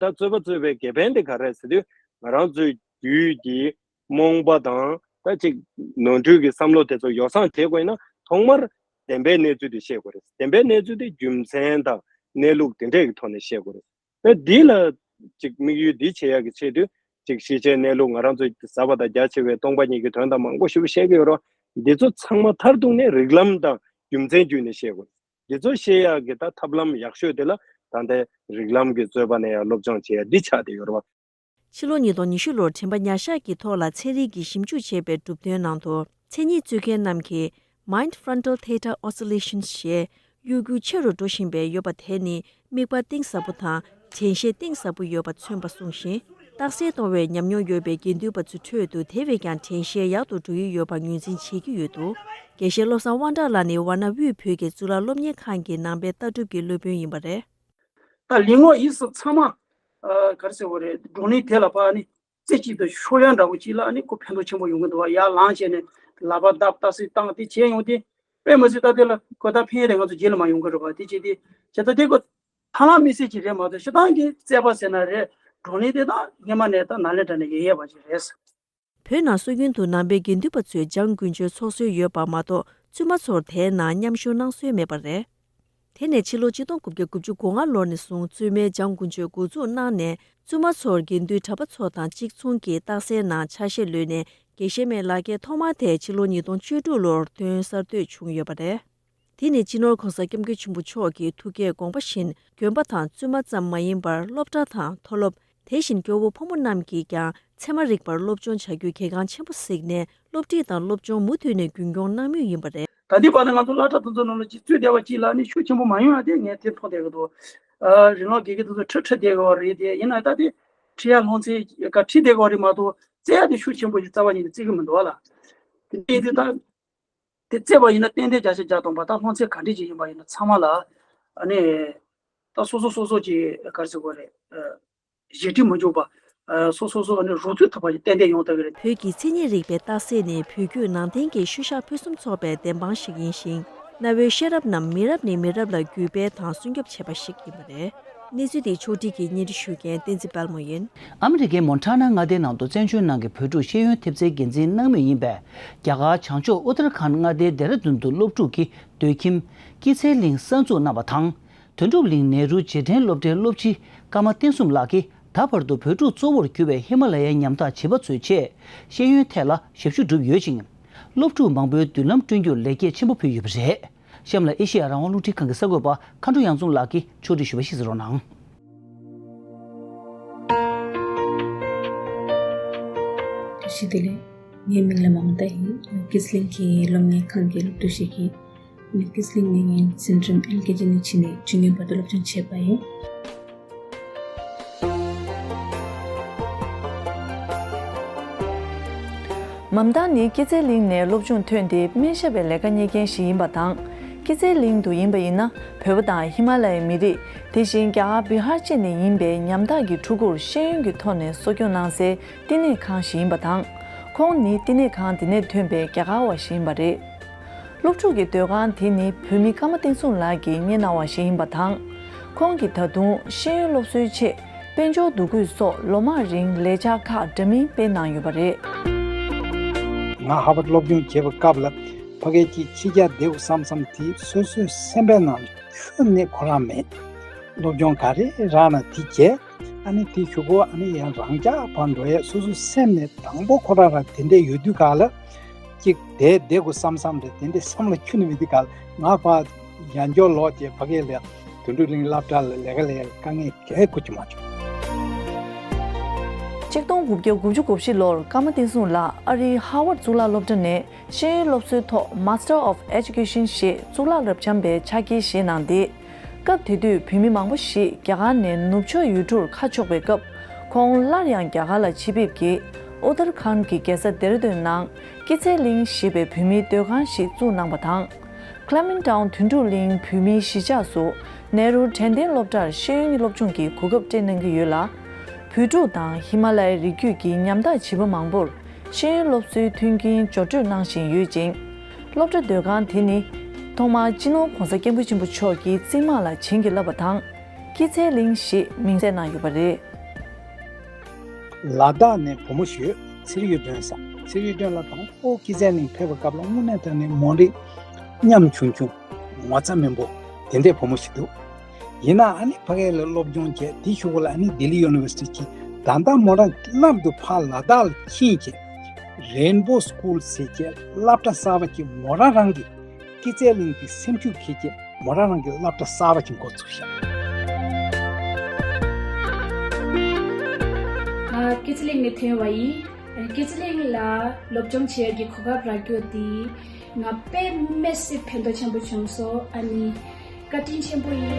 ད་རྩོད་པ་རྩོད་པའི་དགེ་ཕན་དེ་ག་རེ་རེད་ཟེར་དུས། ང་རང་ཚོའི་རྒྱུད་ཀྱི་རྨོངས་པ་དང་ད་ཅིག་ནོར་འཁྲུལ་གྱི་བསམ་བློ་དེ་ཚོ་ཡོ་བསྲང་བྱེད་དགོས་ན། ཐོག་མར་བདེན་པའི་གནས་ཚུལ་དེ་ཤེས་དགོས་རེད། བདེན་པའི་གནས་ཚུལ་དེ་རྒྱུ་མཚན་དང་གནས་ལུགས་དེ་འདྲས་ཀྱི་ཐོག་ནས་ཤེས་དགོས་རེད། ཨེ་འདི་ལ་ཅིག་དམིགས་ཡུལ་འདི་བྱེད་ཡག་གི་ཆེད་དུ་ཅིག་ཤེས་བྱའི་གནས་ལུགས་ང་རང་ཚོ་ཟབ་པ་དང་རྒྱ་ཆེ་བའི་སྟོང་པ་ཉིད་ཀྱི་དོན་དང་མང་པོ་ཞིག་བཤད་ཀྱི་ཡོད་རེད། འདི་ཚོ་ཚང་མ་མཐར་གཏུགས་ནས་རིགས་ལམ་དང་རྒྱུ་མཚན་བརྒྱུད་ནས་བཤད་དགོས། འདི་ཚོ་ཤེས་ཡག་གི་ད་ཐབས་ལམ་ཡག་ཤོས་དེ་ལ་ད་ལྟའི་རིགས་ལམ་གྱི་རྩོད་པ་ནས་ཡང་སློབ་སྦྱོང་བྱེད་ཡག་འདི་ཆགས་བསྡད་ཡོད་རེད་བ། ཕྱི་ལོ་ཉིས་སྟོང་ཉི་ཤུ་ལོར་དྲན་པ་ཉར་ཤག་གི་ཐོག་ལ་ཚན་རིག་གི་ཞིབ་འཇུག་བྱས་པའི་གྲུབ་དོན་ནང་དུ། མཚན་ཉིད་རྩོད་མཁན་རྣམས་ཀྱིས་Mind Frontal Theta Oscillations ཞེས་གཡོ་འགུལ་ཆེ་རུ་འགྲོ་བཞིན་པའི་ཡོད་པ་དེ་ནི་དམིགས་པ་གཏིང་ཟབ་པོ་དང་དྲན་ཤེས་གཏིང་ཟབ་པོ་ཡོད་པ་མཚོན་པ་གསུངས་ཤིང་། རྟགས་གསལ་གཏོང་བའི་ཉམས་མྱོང་ཡོད་པའི་དགེ་འདུན་པ་ཚོའི་ཁྲོད་དུ་དེ་བས་ཀྱང་དྲན་ཤེས་ཡག་ཏུ་འགྲོ་ཡི་ཡོད་པར་ངོས་འཛིན་བྱེད་ཀྱི་ཡོད་འདུག་དགེ་བཤེས་བློ་བཟང་དབང་གྲགས་ལགས་ནི་ཝཱ་ཎ་དབུས་བོད་ཀྱི་གཙུག་ལག་སློབ་གཉེར་ཁང་གི་ནང་པའི་ལྟ་གྲུབ་ཀྱི་སློབ་དཔོན་ཡིན་པ་རེད། ད་ལུས་ངག་ཡིད་གསུམ་ཚང་མ། ཨ་ག་རེ་ཟེར་དགོས་རེད། བགྲོ་གླེང་དེ་ལ་ཕར་ནི་རྩེ་གཅིག་ཏུ་ཤོར་ཡག་འདྲ་བོ་ཅིག་ལ་ནི་ཁོ་ཕན་ཐོགས་ཆེན་པོ་ཡོང་གི་འདུག་བ། ཡར་ལངས་བྱས་ནས་ལག་པ་བརྡབ་ལྟ་སྲིད་བཏང་དེ་བྱས་ཡོང་དེ། དཔེ་མ་སྲིད་ད་དེ་ལ་གོ་ད་ཕན་ཡག་དེ་ང་ཚོ་རྗེས་ལ་མ་ཡོང་གི་རེད་བ། དེ་བྱས་དེ་བྱས་ད་དེ་ཁོ་ཐབས་ལམ་དམིགས་བསལ་ཅིག་རེད་མ་གཏོགས་སྤྱིར་བཏང་གི་རྩོད་པ་ཟེར་ན་རེད། བགྲོ་གླེང་དེ་དག་སྔོན་མ་ནས་ད་ནཱ་ལེནྡྲ་ནས་ཡོད་ཡོད་པ་ཅིག་རེད། བོད་ནང་སྲོལ་རྒྱུན་དུ་ནང་པའི་དགེ་འདུན་པ་ཚོས་འཇང་དཀོན་མཆོག་ཚོགས་སྲོལ་ཡོད་པ་མ་གཏོགས་བཙུན་མ་ཚོར་དེའི་ནང་མཉམ་ཞུགས་གནང་སྲོལ་མེད་པ་རེད། དེ་ནས་ཕྱི་ལོ་ཆིག་སྟོང་དགུ་བརྒྱ་དགུ་བཅུ་གོ་ལྔ་ལོ་ནས་བཟུང་བཙུན་མའི་འཇང་དཀོན་མཆོག་འགོ་འཛུགས་གནང་ནས་བཙུན་མ་ཚོར་དགེ་འདུན་གྲྭ་པ་ཚོ་དང་གཅིག་མཚུངས་ཀྱིས་རྟགས་གསལ་ནང་ཆ་ཤས་ལོན་ནས་དགེ་བཤེས་མའི་ལག་འཁྱེར་ཐོག་མ་དེ་ཕྱི་ལོ་ཉིས་སྟོང་བཅུ་དྲུག་ལོར་ཐོན་གསར་གཏོད་བྱུང་ཡོད་པ་རེད། དེ་ནི་སྤྱི་ནོར་༸གོང་ས་༸སྐྱབས་མགོན་ཆེན་པོ་མཆོག་གི་ཐུགས་བསྐྱེད་དགོངས་པ་བཞིན་དགོན་པ་དང་བཙུན་མ་ཙམ་མ་ཡིན་པར་སློབ་གྲྭ་དང་མཐོ་སློབ། དེ་བཞིན་སྐྱོ་བོ་ཕོ་མོ་རྣམས་ཀྱིས་ཀྱང་ཚད་མ་རིག་པར་སློབ་སྦྱོང་བྱ་རྒྱུ་གལ་འགངས་ཆེན་པོ་གཟིགས་ནས་སློབ་ཁྲིད་དང་སློབ་སྦྱོང་མུ་མཐུད་ནས་རྒྱུན་འཁྱོངས་གནང་མུས་ཡིན་པ་རེད། ད་ལྟའི་བར་དུ་ང་ཚོ་སློབ་གྲྭ་དེ་ཚོ་ནང་ལ་ཅིག་བཙུད་བསྡད་པ་ཅིག་ལ་ནི་ཤུགས་ཆེན་པོ་མ་ཡོང་ཡ་དེ་ངས་དེ་མཐོང་བསྡད་ཀྱི་འདུག་ཨ་རིང་ལོ་དགེ་རྒན་དེ་ཚོ་ཁྲིད་ཁྲིད་བསྡད་ཀྱི་ཡོད་རེད་དེ། ཡིན་ན་ད་དེ་ཁྲིད་ཡ་སློབ་ཚན་ག་ཁྲིད་བསྡད་ཀྱི་ཡོད་རེད་མ་གཏོགས་རྩོད་ཡ་དེ་ཤུགས་ཆེན་པོ་ཞིག་རྩ་བ་ཉིད་ནས་རྩོད་ཀྱི་མི་འདུག་བ་ལ། དེ་འདྲ་ཡིན་དུས་ད། དེ་རྩོད་པ་ཡིན་ན་ཏན་ཏན་བརྒྱ་ཆ་བརྒྱ་སྟོང་པ་ད་སློབ་ཚན་ག་འདྲ་ཅིག་ཡིན་པ་ཡིན་ན་ཚང་མ་ལ་ཨ་ནི་ད་སོ་སོ་སོ་སོ་ཀྱི་ག་རེ་ཟེར་དགོས་རེད། ཨ་ཞེ་ཁྲེལ་མི་འཇུག་པ། ཨ་སོ་སོ་སོ་ཨ་ནི་རོགས་ཚུད་ཐུབ་པ་ཞིག་ཏན་ཏན་ཡོང་ཐུབ་ཀྱི་རེད། བོད་ཀྱི་མཚན་ཉིད་རིག་པའི་རྟགས་གསལ་ནི་བོད་བརྒྱུད་ནང་བསྟན་གྱི་ཤུལ་བཞག་ཕུན་སུམ་ཚོགས་པའི་བདེན་དཔང་ཞིག་ཡིན་ཞིང་། གནའ་བོའི་ཤེས་རབ་རྣམས་མི་རབས་ནས་མི་རབས་ལ་བརྒྱུད་སྤེལ་དང་སྲུང་སྐྱོབ་བྱེད་པ་ཞིག་ཡིན་པ་རེད། གནས་ཚུལ་འདི་ཕྱོགས་སྒྲིག་གིས་སྙན་སྒྲོན་ཞུ་མཁན་བསྟན་འཛིན་དཔལ་མོ་ཡིན། ཨ་མི་རི་ཀའི་མོན་ཊ་ན་མངའ་སྡེའི་ནང་དུ་བཙན་བྱོལ་ནང་གི་བོད་ཕྲུག་ཤེས་ཡོན་ཐེབས་རྩའི་འགན་འཛིན་གནང་མུས་ཡིན་པས། རྒྱ་གར་བྱང་ཕྱོགས་ཨུ་ཏར་ཁཱན་མངའ་སྡེའི་ལྡེ་ར་ལྡུན་དུ་སློབ་ཕྲུག་གི་སྡོད་ཁྱིམ་སྐྱིད་ཚལ་གླིང་གསར་འཛུགས་གནང་བ་དང་། དོན་གྲུབ་གླིང་ནེ་རུ་རྗེས་དྲན་སློབ་གྲྭའི་སློབ་སྤྱི་ཀརྨ་བསྟན་གསུམ་ལགས་ཀྱིས་ད་བར་དུ་བོད་ཕྲུག་གཙོ་བོར་གྱུར་པའི་ཧི་མ་ལ་ཡའི་ཉམ་ཐག་བྱིས་པ་ཚོའི་ཆེད་ཤེས་ཡོན་ཐད་ལ་ཞབས་ཞུ་བསྒྲུབས་ཡོད་ཅིང་། སློབ་ཕྲུག་མང་པོའི་མདུན་ལམ་བསྐྲུན་རྒྱུར་ལེགས་སྐྱེས་ཆེན་པོ་ཕུལ་ཡོད་པ་རེད། གཤམ་ལ་ཨེ་ཤེ་ཡ་རང་དབང་རླུང་འཕྲིན་ཁང་གི་གསར་འགོད་པ་མཁའ་འགྲོ་གཡང་འཛོམས་ལགས་ཀྱིས་ཕྱོགས་སྒྲིག་ཞུས་པ་ཞིག་གསན་རོགས་གནང་། བཀྲ་ཤིས་བདེ་ལེགས། ངའི་མིང་ལ་མ་མ་ཏཱ་ཡིན། ཀི་སི་ལིང་གི་སློབ་གཉེར་ཁང་གི་སློབ་ཕྲུག་ཞིག་ཡིན། ཀི་སི་ལིང་ནས་ངས་འཛིན་རིམ་ཨེལ་ཀེ་ཇི་ནས་བྱས་ནས་བཅུ་གཉིས་བར་དུ་སློབ་སྦྱོང་བྱས་པ་ཡིན། མམ་ཏཱ་ནི་སྐྱིད་ཚལ་གླིང་ནས་སློབ་སྦྱོང་ཐོན་ཏེ་སྨན་ཞབས་པའི་ལས་ཀ་གཉེར་མཁན་ཞིག་ཡིན་པ་དང་། སྐྱེད་ཚལ་གླིང་དུ་ཡིན་པ་ཡིན་ན། བོད་པ་དང་ཧི་མ་ལ་ཡའི་མི་རིགས། དེ་བཞིན་རྒྱ་གར་བི་ཧར་བཅས་ནས་ཡིན་པའི་ཉམ་ཐག་གི་ཕྲུ་གུར་ཤེས་ཡོན་གྱི་ཐོག་ནས་གསོ་སྐྱོང་གནང་སའི་བསྟི་གནས་ཁང་ཞིག་ཡིན་པ་དང་། ཁོང་ནི་བསྟི་གནས་ཁང་དེ་ནས་ཐོན་པའི་རྒྱ་གར་བ་ཞིག་ཡིན་པ་རེད། སློབ་ཕྲུག་གི་སྡོད་ཁང་དེ་ནི་བོད་མི་ཀརྨ་བསྟན་སྲུང་ལགས་ཀྱིས་གཉེར་གནང་བ་ཞིག་ཡིན་པ་དང་། ཁོང་གིས་ད་དུང་ཤེས་ཡོན་སློབ་གསོའི་ཆེད་དཔལ་འབྱོར་འདུ་འགོད་སོགས་ལོ་མང་རིང་ལས་འཆར་ཁག་འདྲ་མིན་སྤེལ་གནང་ཡོད་པ་རེད། ང་ཧ་ཝར་སློབ་སྦྱོང་བྱེད་པའི་སྐབས་ལ་ཕ་གིར་ཅིག་ཕྱི་རྒྱལ་བསྡད་དགོས་བསམ་བསམ་དེ་སོ་སོའི་སེམས་པའི་ནང་ཤུགས་ནས་ཁོ་རང་མེད། སློབ་སྦྱོང་ག་རེ་རག་ན་དེ་བྱས། ཨ་ནི་དེ་གཞུག་གུ་ཨ་ནི་ཡང་རང་འཇགས་པར་འགྲོ་ཡས་སོ་སོའི་སེམས་ནས་དང་པོ་ཁོ་རང་རང་དེ་འདྲས་ཡོད་དུས་ག་ལ། གཅིག་དེ་བསྡད་དགོས་བསམ་བསམ་རེད། དེ་འདྲས་བསམ་བློ་ཁྱོན་ནས་མེད་དུས་ག་ལ། ང་ཕར་ཡང་བསྐྱར་ལོག་བྱས་ཕ་གི་ལ་དོན་གྲུབ་གླིང་སློབ་གྲྭ་ལ་ལས་ཀ་ལས་དཀའ་ངལ་གང་ཡང་འཕྲད་དགོས་ཀྱི་མ་བྱུང་། ཆིག་སྟོང་དགུ་བརྒྱ་དགུ་བཅུ་གོ་བཞི་ལོར་ཀརྨ་བསྟན་སྲུང་ལགས་ཨ་རིའི་ཧར་ཝརཌ་གཙུག་ལག་སློབ་གྲྭ་ནས་ཤེས་ཡོན་སློབ་གསོའི་ཐོག་Master of Education ཞེས་གཙུག་ལག་རབ་འབྱམས་པའི་ཕྱག་འཁྱེར་བཞེས་གནང་སྟེ། སྐབས་དེ་དུས་བོད་མི་མང་པོ་ཞིག་རྒྱ་གར་ནས་ནུབ་ཕྱོགས་ཡུལ་གྲུར་ཁ་ཕྱོགས་པའི་སྐབས། ཁོང་སླར་ཡང་རྒྱ་གར་ལ་ཕྱིར་ཕེབས་ཀྱིས་ཨུ་ཏར་ཁཱན་གྱི་རྒྱལ་ས་ལྡེ་ར་ལྡུན་ནང་སྐྱེད་ཚལ་གླིང་ཞེས་པའི་བོད་མིའི་སྡོད་ཁང་ཞིག་བཙུགས་གནང་བ་དང་། ཁི་ལེ་མེན་ཊའོན་དོན་གྲུབ་གླིང་བོད་མིའི་གཞིས་ཆགས་སུ་ནེ་རུ་དྲན་རྟེན་སློབ་གྲྭར་ཤེས་ཡོན་སློབ་སྦྱོང་གི་གོ་སྐབས་སྤྲད་གནང་གི་ཡོད་ལ། བོད་ཕྲུག་དང་ཧི་མ་ལ་ཡའི་རི་རྒྱུད་ཀྱི་ཉམ་ཐག་བྱིས་པ་མང་པོར་ཤེས་ཡོན་སློབ་གསོའི་མཐུན་རྐྱེན་སྦྱོར་སྤྲོད་གནང་བཞིན་ཡོད་ཅིང་། སློབ་གྲྭ་སྡོད་ཁང་དེ་ནི་ཐོག་མར་སྤྱི་ནོར་༸གོང་ས་༸སྐྱབས་མགོན་ཆེན་པོ་མཆོག་གིས་བརྩིས་མ་ལ་བྱིན་གྱིས་བརླབས་པ་དང་། སྐྱེད་ཚལ་གླིང་ཞེས་མིང་བཏགས་གནང་ཡོད་པ་རེད། ལ་དྭགས་ནས་བུ་མོ་ཞིག་ཡོད། ཚེ་རིང་སྒྲོན་ཟེར། ཚེ་རིང་སྒྲོན་ལགས་དང་པོ་སྐྱེད་ཚལ་གླིང་ཕེབས་པའི་སྐབས་ལ་དངོས་གནས་དྲང་གནས་མོ་རིགས་ཉམ་ཆུང་ཆུང་། ངོ་ཚ་མེད་པོ་དེ་འདྲའི་བུ་མོ་ཞིག་འདུག་ཡིན་ནའང་ཨ་ནི་ཕ་གི་ལ་སློབ་སྦྱོང་བྱས། དེའི་གཞུག་གུ་ལ་ཨ་ནི་ལྡི་ལི་ཡུ་ནི་ཝར་སི་ཊི་ཕྱིན། ད་ལྟ་མོ་རང་སླར་དུ་ཕར་ལ་དྭགས་ལ་ཕྱིན་བྱས། རེན་བོ་སི་ཀུལ་ཟེར་བྱས་སློབ་གྲྭ་གསར་པ་ཅིག་མོ་རང་རང་གི་སྐྱེད་ཚལ་གླིང་གི་སེམས་ཤུགས་འཁྱེར་བྱས་མོ་རང་རང་གི་སློབ་གྲྭ་གསར་པ་ཅིག་འགོ་ཚུགས་ཤག་ང་སྐྱེད་ཚལ་གླིང་ནས་ཐོན་པ་ཡིན། སྐྱེད་ཚལ་གླིང་ལ་སློབ་སྦྱོང་བྱེད་ཡག་གི་གོ་སྐབས་རག་རྒྱུ་དེ་ང་དཔེ་མི་སྲིད་ཕན་ཐོགས་ཆེན་པོ་བྱུང་སོང་། ཨ་ནི་བཀའ་དྲིན་ཆེན་པོ་ཡིན།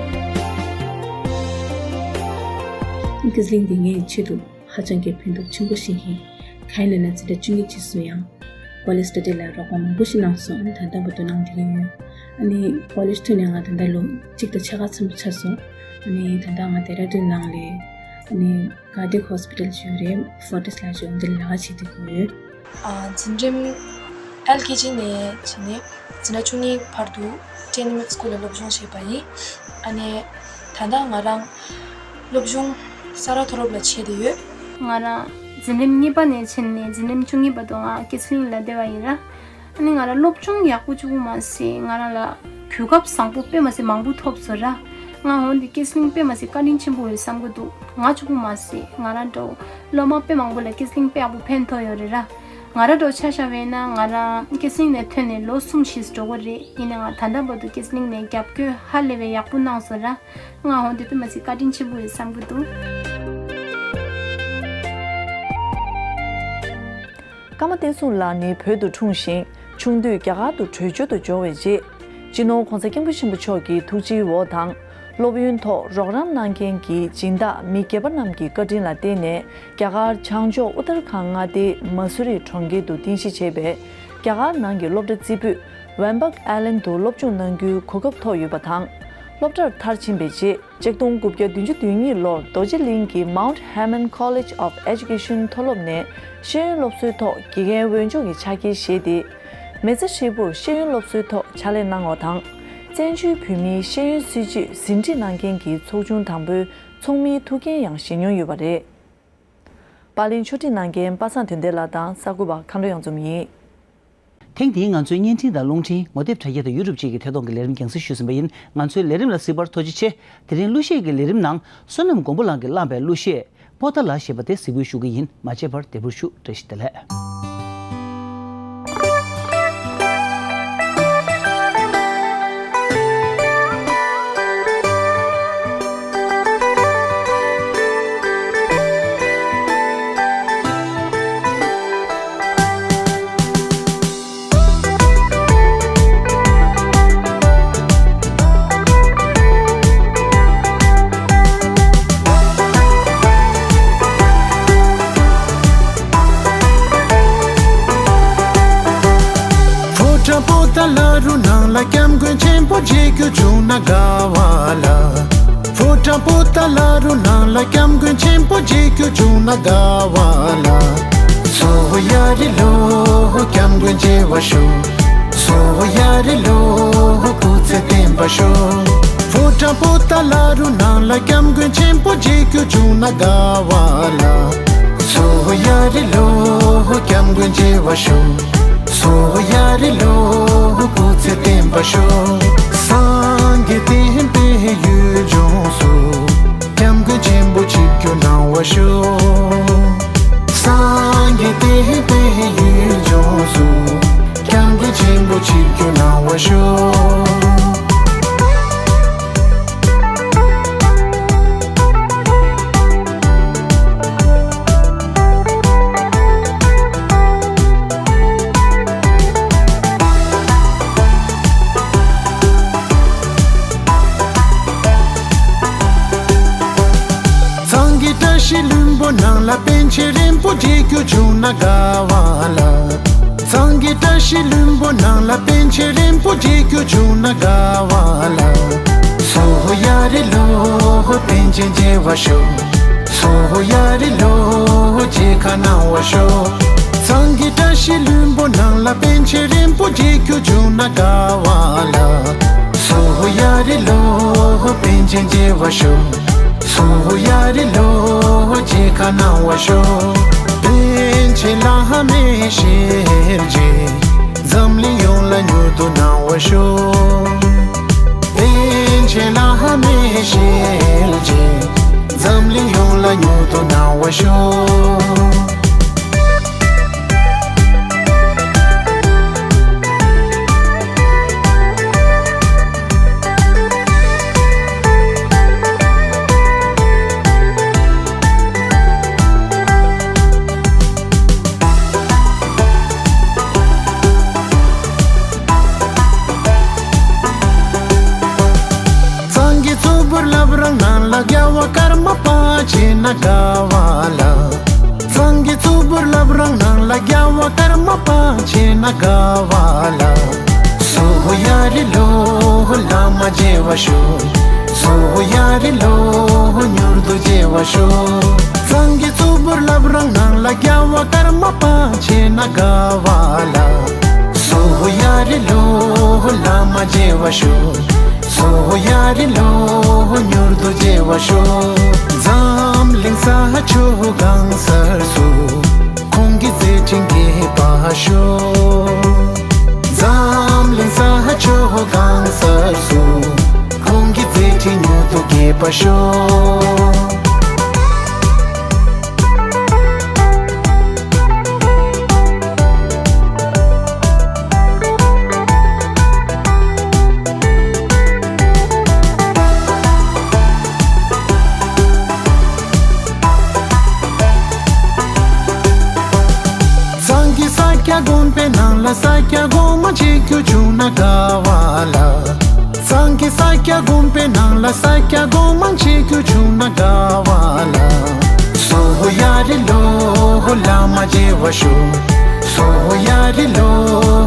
སྐྱེད་ཚལ་གླིང་འདི་ངའི་ཆེད་དུ་ཧ་ཅང་གི་ཕན་ཐོགས་ཆེན་པོ་ཞིག་ཡིན། གང་ཡིན་ལབ་ན་འཛིན་གྲྭ་བཅུ་གཉིས་རྗེས་སུ་ཡང་ཀོ་ལེཇ་སི་ཊ་ཌི་ལ་རོགས་པ་མང་པོ་ཞིག་གནང་སོང་། ད་ལྟ་བར་དུ་གནང་བསྡད་ཀྱི་ཡོད། ཨ་ནི་ཀོ་ལེཇ་ཐོན་ནས་ང་ད་ལྟ་ལོ་གཅིག་དང་ཕྱེད་ཀ་ཙམ་ཆགས་སོང་། ཨ་ནི་ད་ལྟ་ང་ལྡེ་ར་ལྡུན་ནང་ལ་ཨ་ནི་ཀར་ཌི་ཡག་ཧོ་སི་པི་ཊལ་ཅིག་ཡོད་རེད། ཕོར་ཊིས་ལབ་ཅིག་འོ་འདི་ལ་ལས་ཀ་བྱེད་བསྡད་ཀྱི་ཡོད། ཨ། འཛིན་རིམ་ཨེལ་ཀེ་ཇི་ནས་བྱས་ནས་འཛིན་གྲྭ་བཅུ་གཉིས་བར་དུ་ཊེན་མེད་སི་ཀུལ་ལ་སློབ་སྦྱོང་བྱས་པ་ཡིན། ཨ་ནི་ད་ལྟ་ང་རང་སློབ་སྦྱོང་ས་རཱ་མཐོ་སློབ་ལ་བྱས་བསྡད་ཡོད། ང་རང་འཛིན་རིམ་གཉིས་པ་ནས་བྱས་ནས་འཛིན་རིམ་བཅུ་གཉིས་བར་དུ་ང་སྐྱེད་ཚལ་གླིང་ལ་བསྡད་པ་ཡིན་ར། ཨ་ནི་ང་རང་སློབ་སྦྱོང་ཡག་པོ་བྱུང་མ་ཟད་ང་རང་ལ་གོ་སྐབས་བཟང་པོ་དཔེ་མ་སྲིད་མང་པོ་ཐོབ་སོང་ར། ང་འོན་ཏེ་སྐྱེད་ཚལ་གླིང་དཔེ་མ་སྲིད་བཀའ་དྲིན་ཆེན་པོ་ཡོད་བསམ་གྱི་འདུག་ང་གཅིག་པུ་མ་ཟད་ང་རང་འདྲ་བོ་སློབ་མ་དཔེ་མང་པོ་ལ་སྐྱེད་ཚལ་གླིང་དཔེ་ཡག་པོ་ཕན་ཐོགས་ཡོད་རེད་ར། ང་རང་འདྲ་བོ་ཆ་བཞག་པ་ཡིན་ན་ང་རང་སྐྱེད་ཚལ་གླིང་ནས་ཐོན་ནས་ལོ་གསུམ་བཞི་འགྲོ་གི་རེད། ཡིན་ནའང་ད་ལྟ་བར་དུ་སྐྱེད་ཚལ་གླིང་ནས་རྒྱབ་སྐྱོར་ཧ་ལས་པའི་ཡག་པོ་གནང་སོང་ར། ང་འོན་ཏེ་དཔེ་མ་སྲིད་བཀའ་དྲིན་ཆེན་པོ་ཡོད་བསམ་གྱི་འདུག་ཀརྨ་བསྟན་སྲུང་ལགས་ནི་བོད་དུ་འཁྲུངས་ཤིང་ཆུང་དུས་རྒྱ་གར་དུ་བྲོས་བྱོལ་དུ་འབྱོར་བའི་རྗེས། སྤྱི་ནོར་༸གོང་ས་༸སྐྱབས་མགོན་ཆེན་པོ་མཆོག་གི་ཐུགས་རྗེའི་འོག་དང་། སློབ་ཡོན་ཐོག་རོགས་རམ་གནང་མཁན་གྱི་སྦྱིན་བདག་མི་སྒེར་པ་རྣམས་ཀྱི་བཀའ་དྲིན་ལ་བརྟེན་ནས་རྒྱ་གར་བྱང་ཕྱོགས་ཨུ་ཏར་ཁཱན་མངའ་སྡེའི་མ་སུ་རི་གྲོང་ཁྱེར་དུ་རྟེན་གཞི་བྱས་པའི་རྒྱ་གར་ནང་གི་སློབ་གྲྭ་རྩེ་ཕུད་ཝན་པག་ཨའི་ལན་དུ་སློབ་སྦྱོང་གནང་རྒྱུའི་གོ་སྐབས་ཐོབ་ཡོད་པ་དང་། སློབ་གྲྭར་མཐར་ཕྱིན་པའི་རྗེས། ཆིག་སྟོང་དགུ་བརྒྱ་བདུན་ཅུ་དོན་གཉིས་ལོར་རྡོ་རྗེ་གླིང་གི་Mount Hermon College of Education མཐོ་སློབ་ནས་ཤེས་ཡོན་སློབ་གསོའི་ཐོག་དགེ་རྒན་འོས་སྦྱོང་གི་ཕྱག་འཁྱེར་བཞེས་ཏེ། མེ་བཙའ་ཧྲིལ་པོར་ཤེས་ཡོན་སློབ་གསོའི་ཐོག་ཕྱག་ལས་གནང་བ་དང་། བཙན་བྱོལ་བོད་མིའི་ཤེས་ཡོན་སྲིད་བྱུས་ཟིན་བྲིས་གནང་མཁན་གྱི་ཚོགས་ཆུང་དང་པོའི་ཚོགས་མིའི་ཐུགས་འགན་ཡང་བཞེས་མྱོང་ཡོད་པ་རེད། པར་ལེན་ཕྱོགས་སྒྲིག་གནང་མཁན་པ་སངས་དོན་ལྡན་ལགས་དང་གསར་འགོད་པ་མཁའ་འགྲོ་གཡང་འཛོམས་ཡིན། ཐེངས་འདིའི་ང་ཚོའི་བརྙན་འཕྲིན་དང་རླུང་འཕྲིན། ངོ་དེབ་དྲ་རྒྱ་དང་ཡུ་ཊུབ་བཅས་ཀྱི་ཐད་གཏོང་གི་ལས་རིམ་རྒྱང་སྲིང་ཞུས་ཟིན་པ་ཡིན། ང་ཚོའི་ལས་རིམ་ལ་གཟིགས་པར་ཐུགས་རྗེ་ཆེ། དེ་རིང་གླུ་གཞས་ཀྱི་ལས་རིམ་ནང་བསོད་ནམས་མགོན་པོ་ལགས་ཀྱིས་བླངས་པའི་གླུ་གཞས་པོ་ཏཱ་ལ་ཞེས་པ་དེ་གཟིགས་འབུལ་ཞུ་གི་ཡིན། མ་མཇལ་བར་བདེ་པོར་བཞུགས། བཀྲ་ཤིས་བདེ་ལེགས། སྐྱབས་མགོན་ཆེན་པོ་མཇལ་རྒྱུ་བྱུང་ན་དགའ་བ་ལ། ཕོ་བྲང་པོ་ཏཱ་ལ་རུ་ནང་ལ་སྐྱབས་མགོན་ཆེན་པོ་མཇལ་རྒྱུ་བྱུང་ན་དགའ་བ་ལ། སོ་ཡ་རི་ལོ་སྐྱབས་མགོན་མཇལ་བར་ཤོག་སོ་ཡ་རི་ལོ་སྐུ་ཚེ་བརྟན་པར་ཤོག་ཕོ་བྲང་པོ་ཏཱ་ལ་རུ་ནང་ལ་སྐྱབས་མགོན་ཆེན་པོ་མཇལ་རྒྱུ་བྱུང་ན་དགའ་བ་ལ། སོ་ཡ་རི་ལོ་སྐྱབས་མགོན་མཇལ་བར་ཤོག་སོ་ཡ་རི་ལོ་སྐུ་ཚེ་བརྟན་པར་ཤོག་སངས་རྒྱས་བསྟན་པའི་ཡུལ་ལྗོངས་སུ། སྐྱབས་མགོན་ཆེན་པོ་ཆིབས་བསྒྱུར་གནང་བར་ཤོག་སངས་རྒྱས་བསྟན་པའི་ཡུལ་ལྗོངས་སུ། སྐྱབས་མགོན་ཆེན་པོ་ཆིབས་བསྒྱུར་གནང་བར་ཤོག་གཙང་གི་བཀྲ་ཤིས་ལྷུན་པོ་ནང་ལ་པཎ་ཆེན་རིན་པོ་ཆེ་མཇལ་རྒྱུ་བྱུང་ན་དགའ་བ་ལ། གཙང་གི་བཀྲ་ཤིས་ལྷུན་པོ་ནང་ལ་པཎ་ཆེན་རིན་པོ་ཆེ་མཇལ་རྒྱུ་བྱུང་ན་དགའ་བ་ལ། སོ་ཡ་རི་ལོ་པཎ་ཆེན་མཇལ་བར་ཤོག་སོ་ཡ་རི་ལོ་མཇལ་ཁ་གནང་བར་ཤོག་གཙང་གི་བཀྲ་ཤིས་ལྷུན་པོ་ནང་ལ་པཎ་ཆེན་རིན་པོ་ཆེ་མཇལ་རྒྱུ་བྱུང་ན་དགའ་བ་ལ། སོ་ཡ་རི་ལོ་པཎ་ཆེན་མཇལ་བར་ཤོག་སོ་ཡ་རི་ལོ་མཇལ་ཁ་གནང་བར་ཤོག་པཎ་ཆེན་བླ་མའི་ཞལ་མཇལ། འཛམ་གླིང་ཡོངས་ལ་མྱུར་དུ་གནང་བར་ཤོག་པཎ་ཆེན་བླ་མའི་ཞལ་མཇལ། འཛམ་གླིང་ཡོངས་ལ་མྱུར་དུ་གནང་བར་ཤོག་གཙང་གི་གཙུག་ཕུད་བླ་བྲང་ནང་ལ་རྒྱལ་བ་ཀརྨ་པ་མཇལ་ན་དགའ་བ་ལ། གཙང་གི་གཙུག་ཕུད་བླ་བྲང་ནང་ལ་རྒྱལ་བ་ཀརྨ་པ་མཇལ་ན་དགའ་བ་ལ། སོ་ཡ་རི་ལོ་བླ་མ་མཇལ་བར་ཤོག་སོ་ཡ་རི་ལོ་མྱུར་དུ་མཇལ་བར་ཤོག་གཙང་གི་གཙུག་ཕུད་བླ་བྲང་ནང་ལ་རྒྱལ་བ་ཀརྨ་པ་མཇལ་ན་དགའ་བ་ལ། སོ་ཡ་རི་ལོ་བླ་མ་མཇལ་བར་ཤོག་སོ་ཡ་རི་ལོ་མྱུར་དུ་མཇལ་བར་ཤོག་འཛམ་གླིང་ས་ཕྱོགས་གང་སར་སུ། ཁོང་གི་མཛད་འཕྲིན་རྒྱས་པར་ཤོག་འཛམ་གླིང་ས་ཕྱོགས་གང་སར་སུ། ཁོང་གི་མཛད་འཕྲིན་མྱུར་དུ་རྒྱས་པར་ཤོག་གཙང་གི་ས་སྐྱ་དགོན་པའི་ནང་ལ་ས་སྐྱ་སྒོ་མང་མཇལ་རྒྱུ་བྱུང་ན་དགའ་བ་ལ། གཙང་གི་ས་སྐྱ་དགོན་པའི་ནང་ལ་ས་སྐྱ་སྒོ་མང་མཇལ་རྒྱུ་བྱུང་ན་དགའ་བ་ལ། སོ་ཡ་རི་ལོ་བླ་མ་མཇལ་བར་ཤོག་སོ་ཡ་རི་ལོ་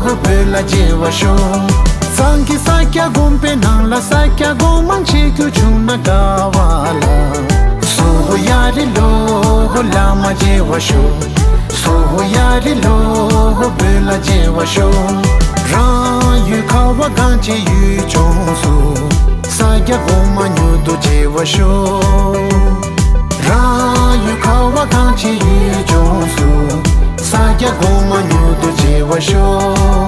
བོད་ལ་མཇལ་བར་ཤོག་གཙང་གི་ས་སྐྱ་དགོན་པའི་ནང་ལ་ས་སྐྱ་སྒོ་མང་མཇལ་རྒྱུ་བྱུང་ན་དགའ་བ་ལ། སོ་ཡ་རི་ལོ་བླ་མ་མཇལ་བར་ཤོག་སོ་ཡ་རི་ལོ་བོད་ལ་མཇལ་བར་ཤོག་རང་ཡུལ་ཁ་བ་གངས་ཅན་ཡུལ་ལྗོངས་སུ། ས་སྐྱ་སྒོ་མང་མྱུར་དུ་མཇལ་བར་ཤོག་རང་ཡུལ་ཁ་བ་གངས་ཅན་ཡུལ་ལྗོངས་སུ། ས་སྐྱ་སྒོ་མང་མྱུར་དུ་མཇལ་བར་ཤོག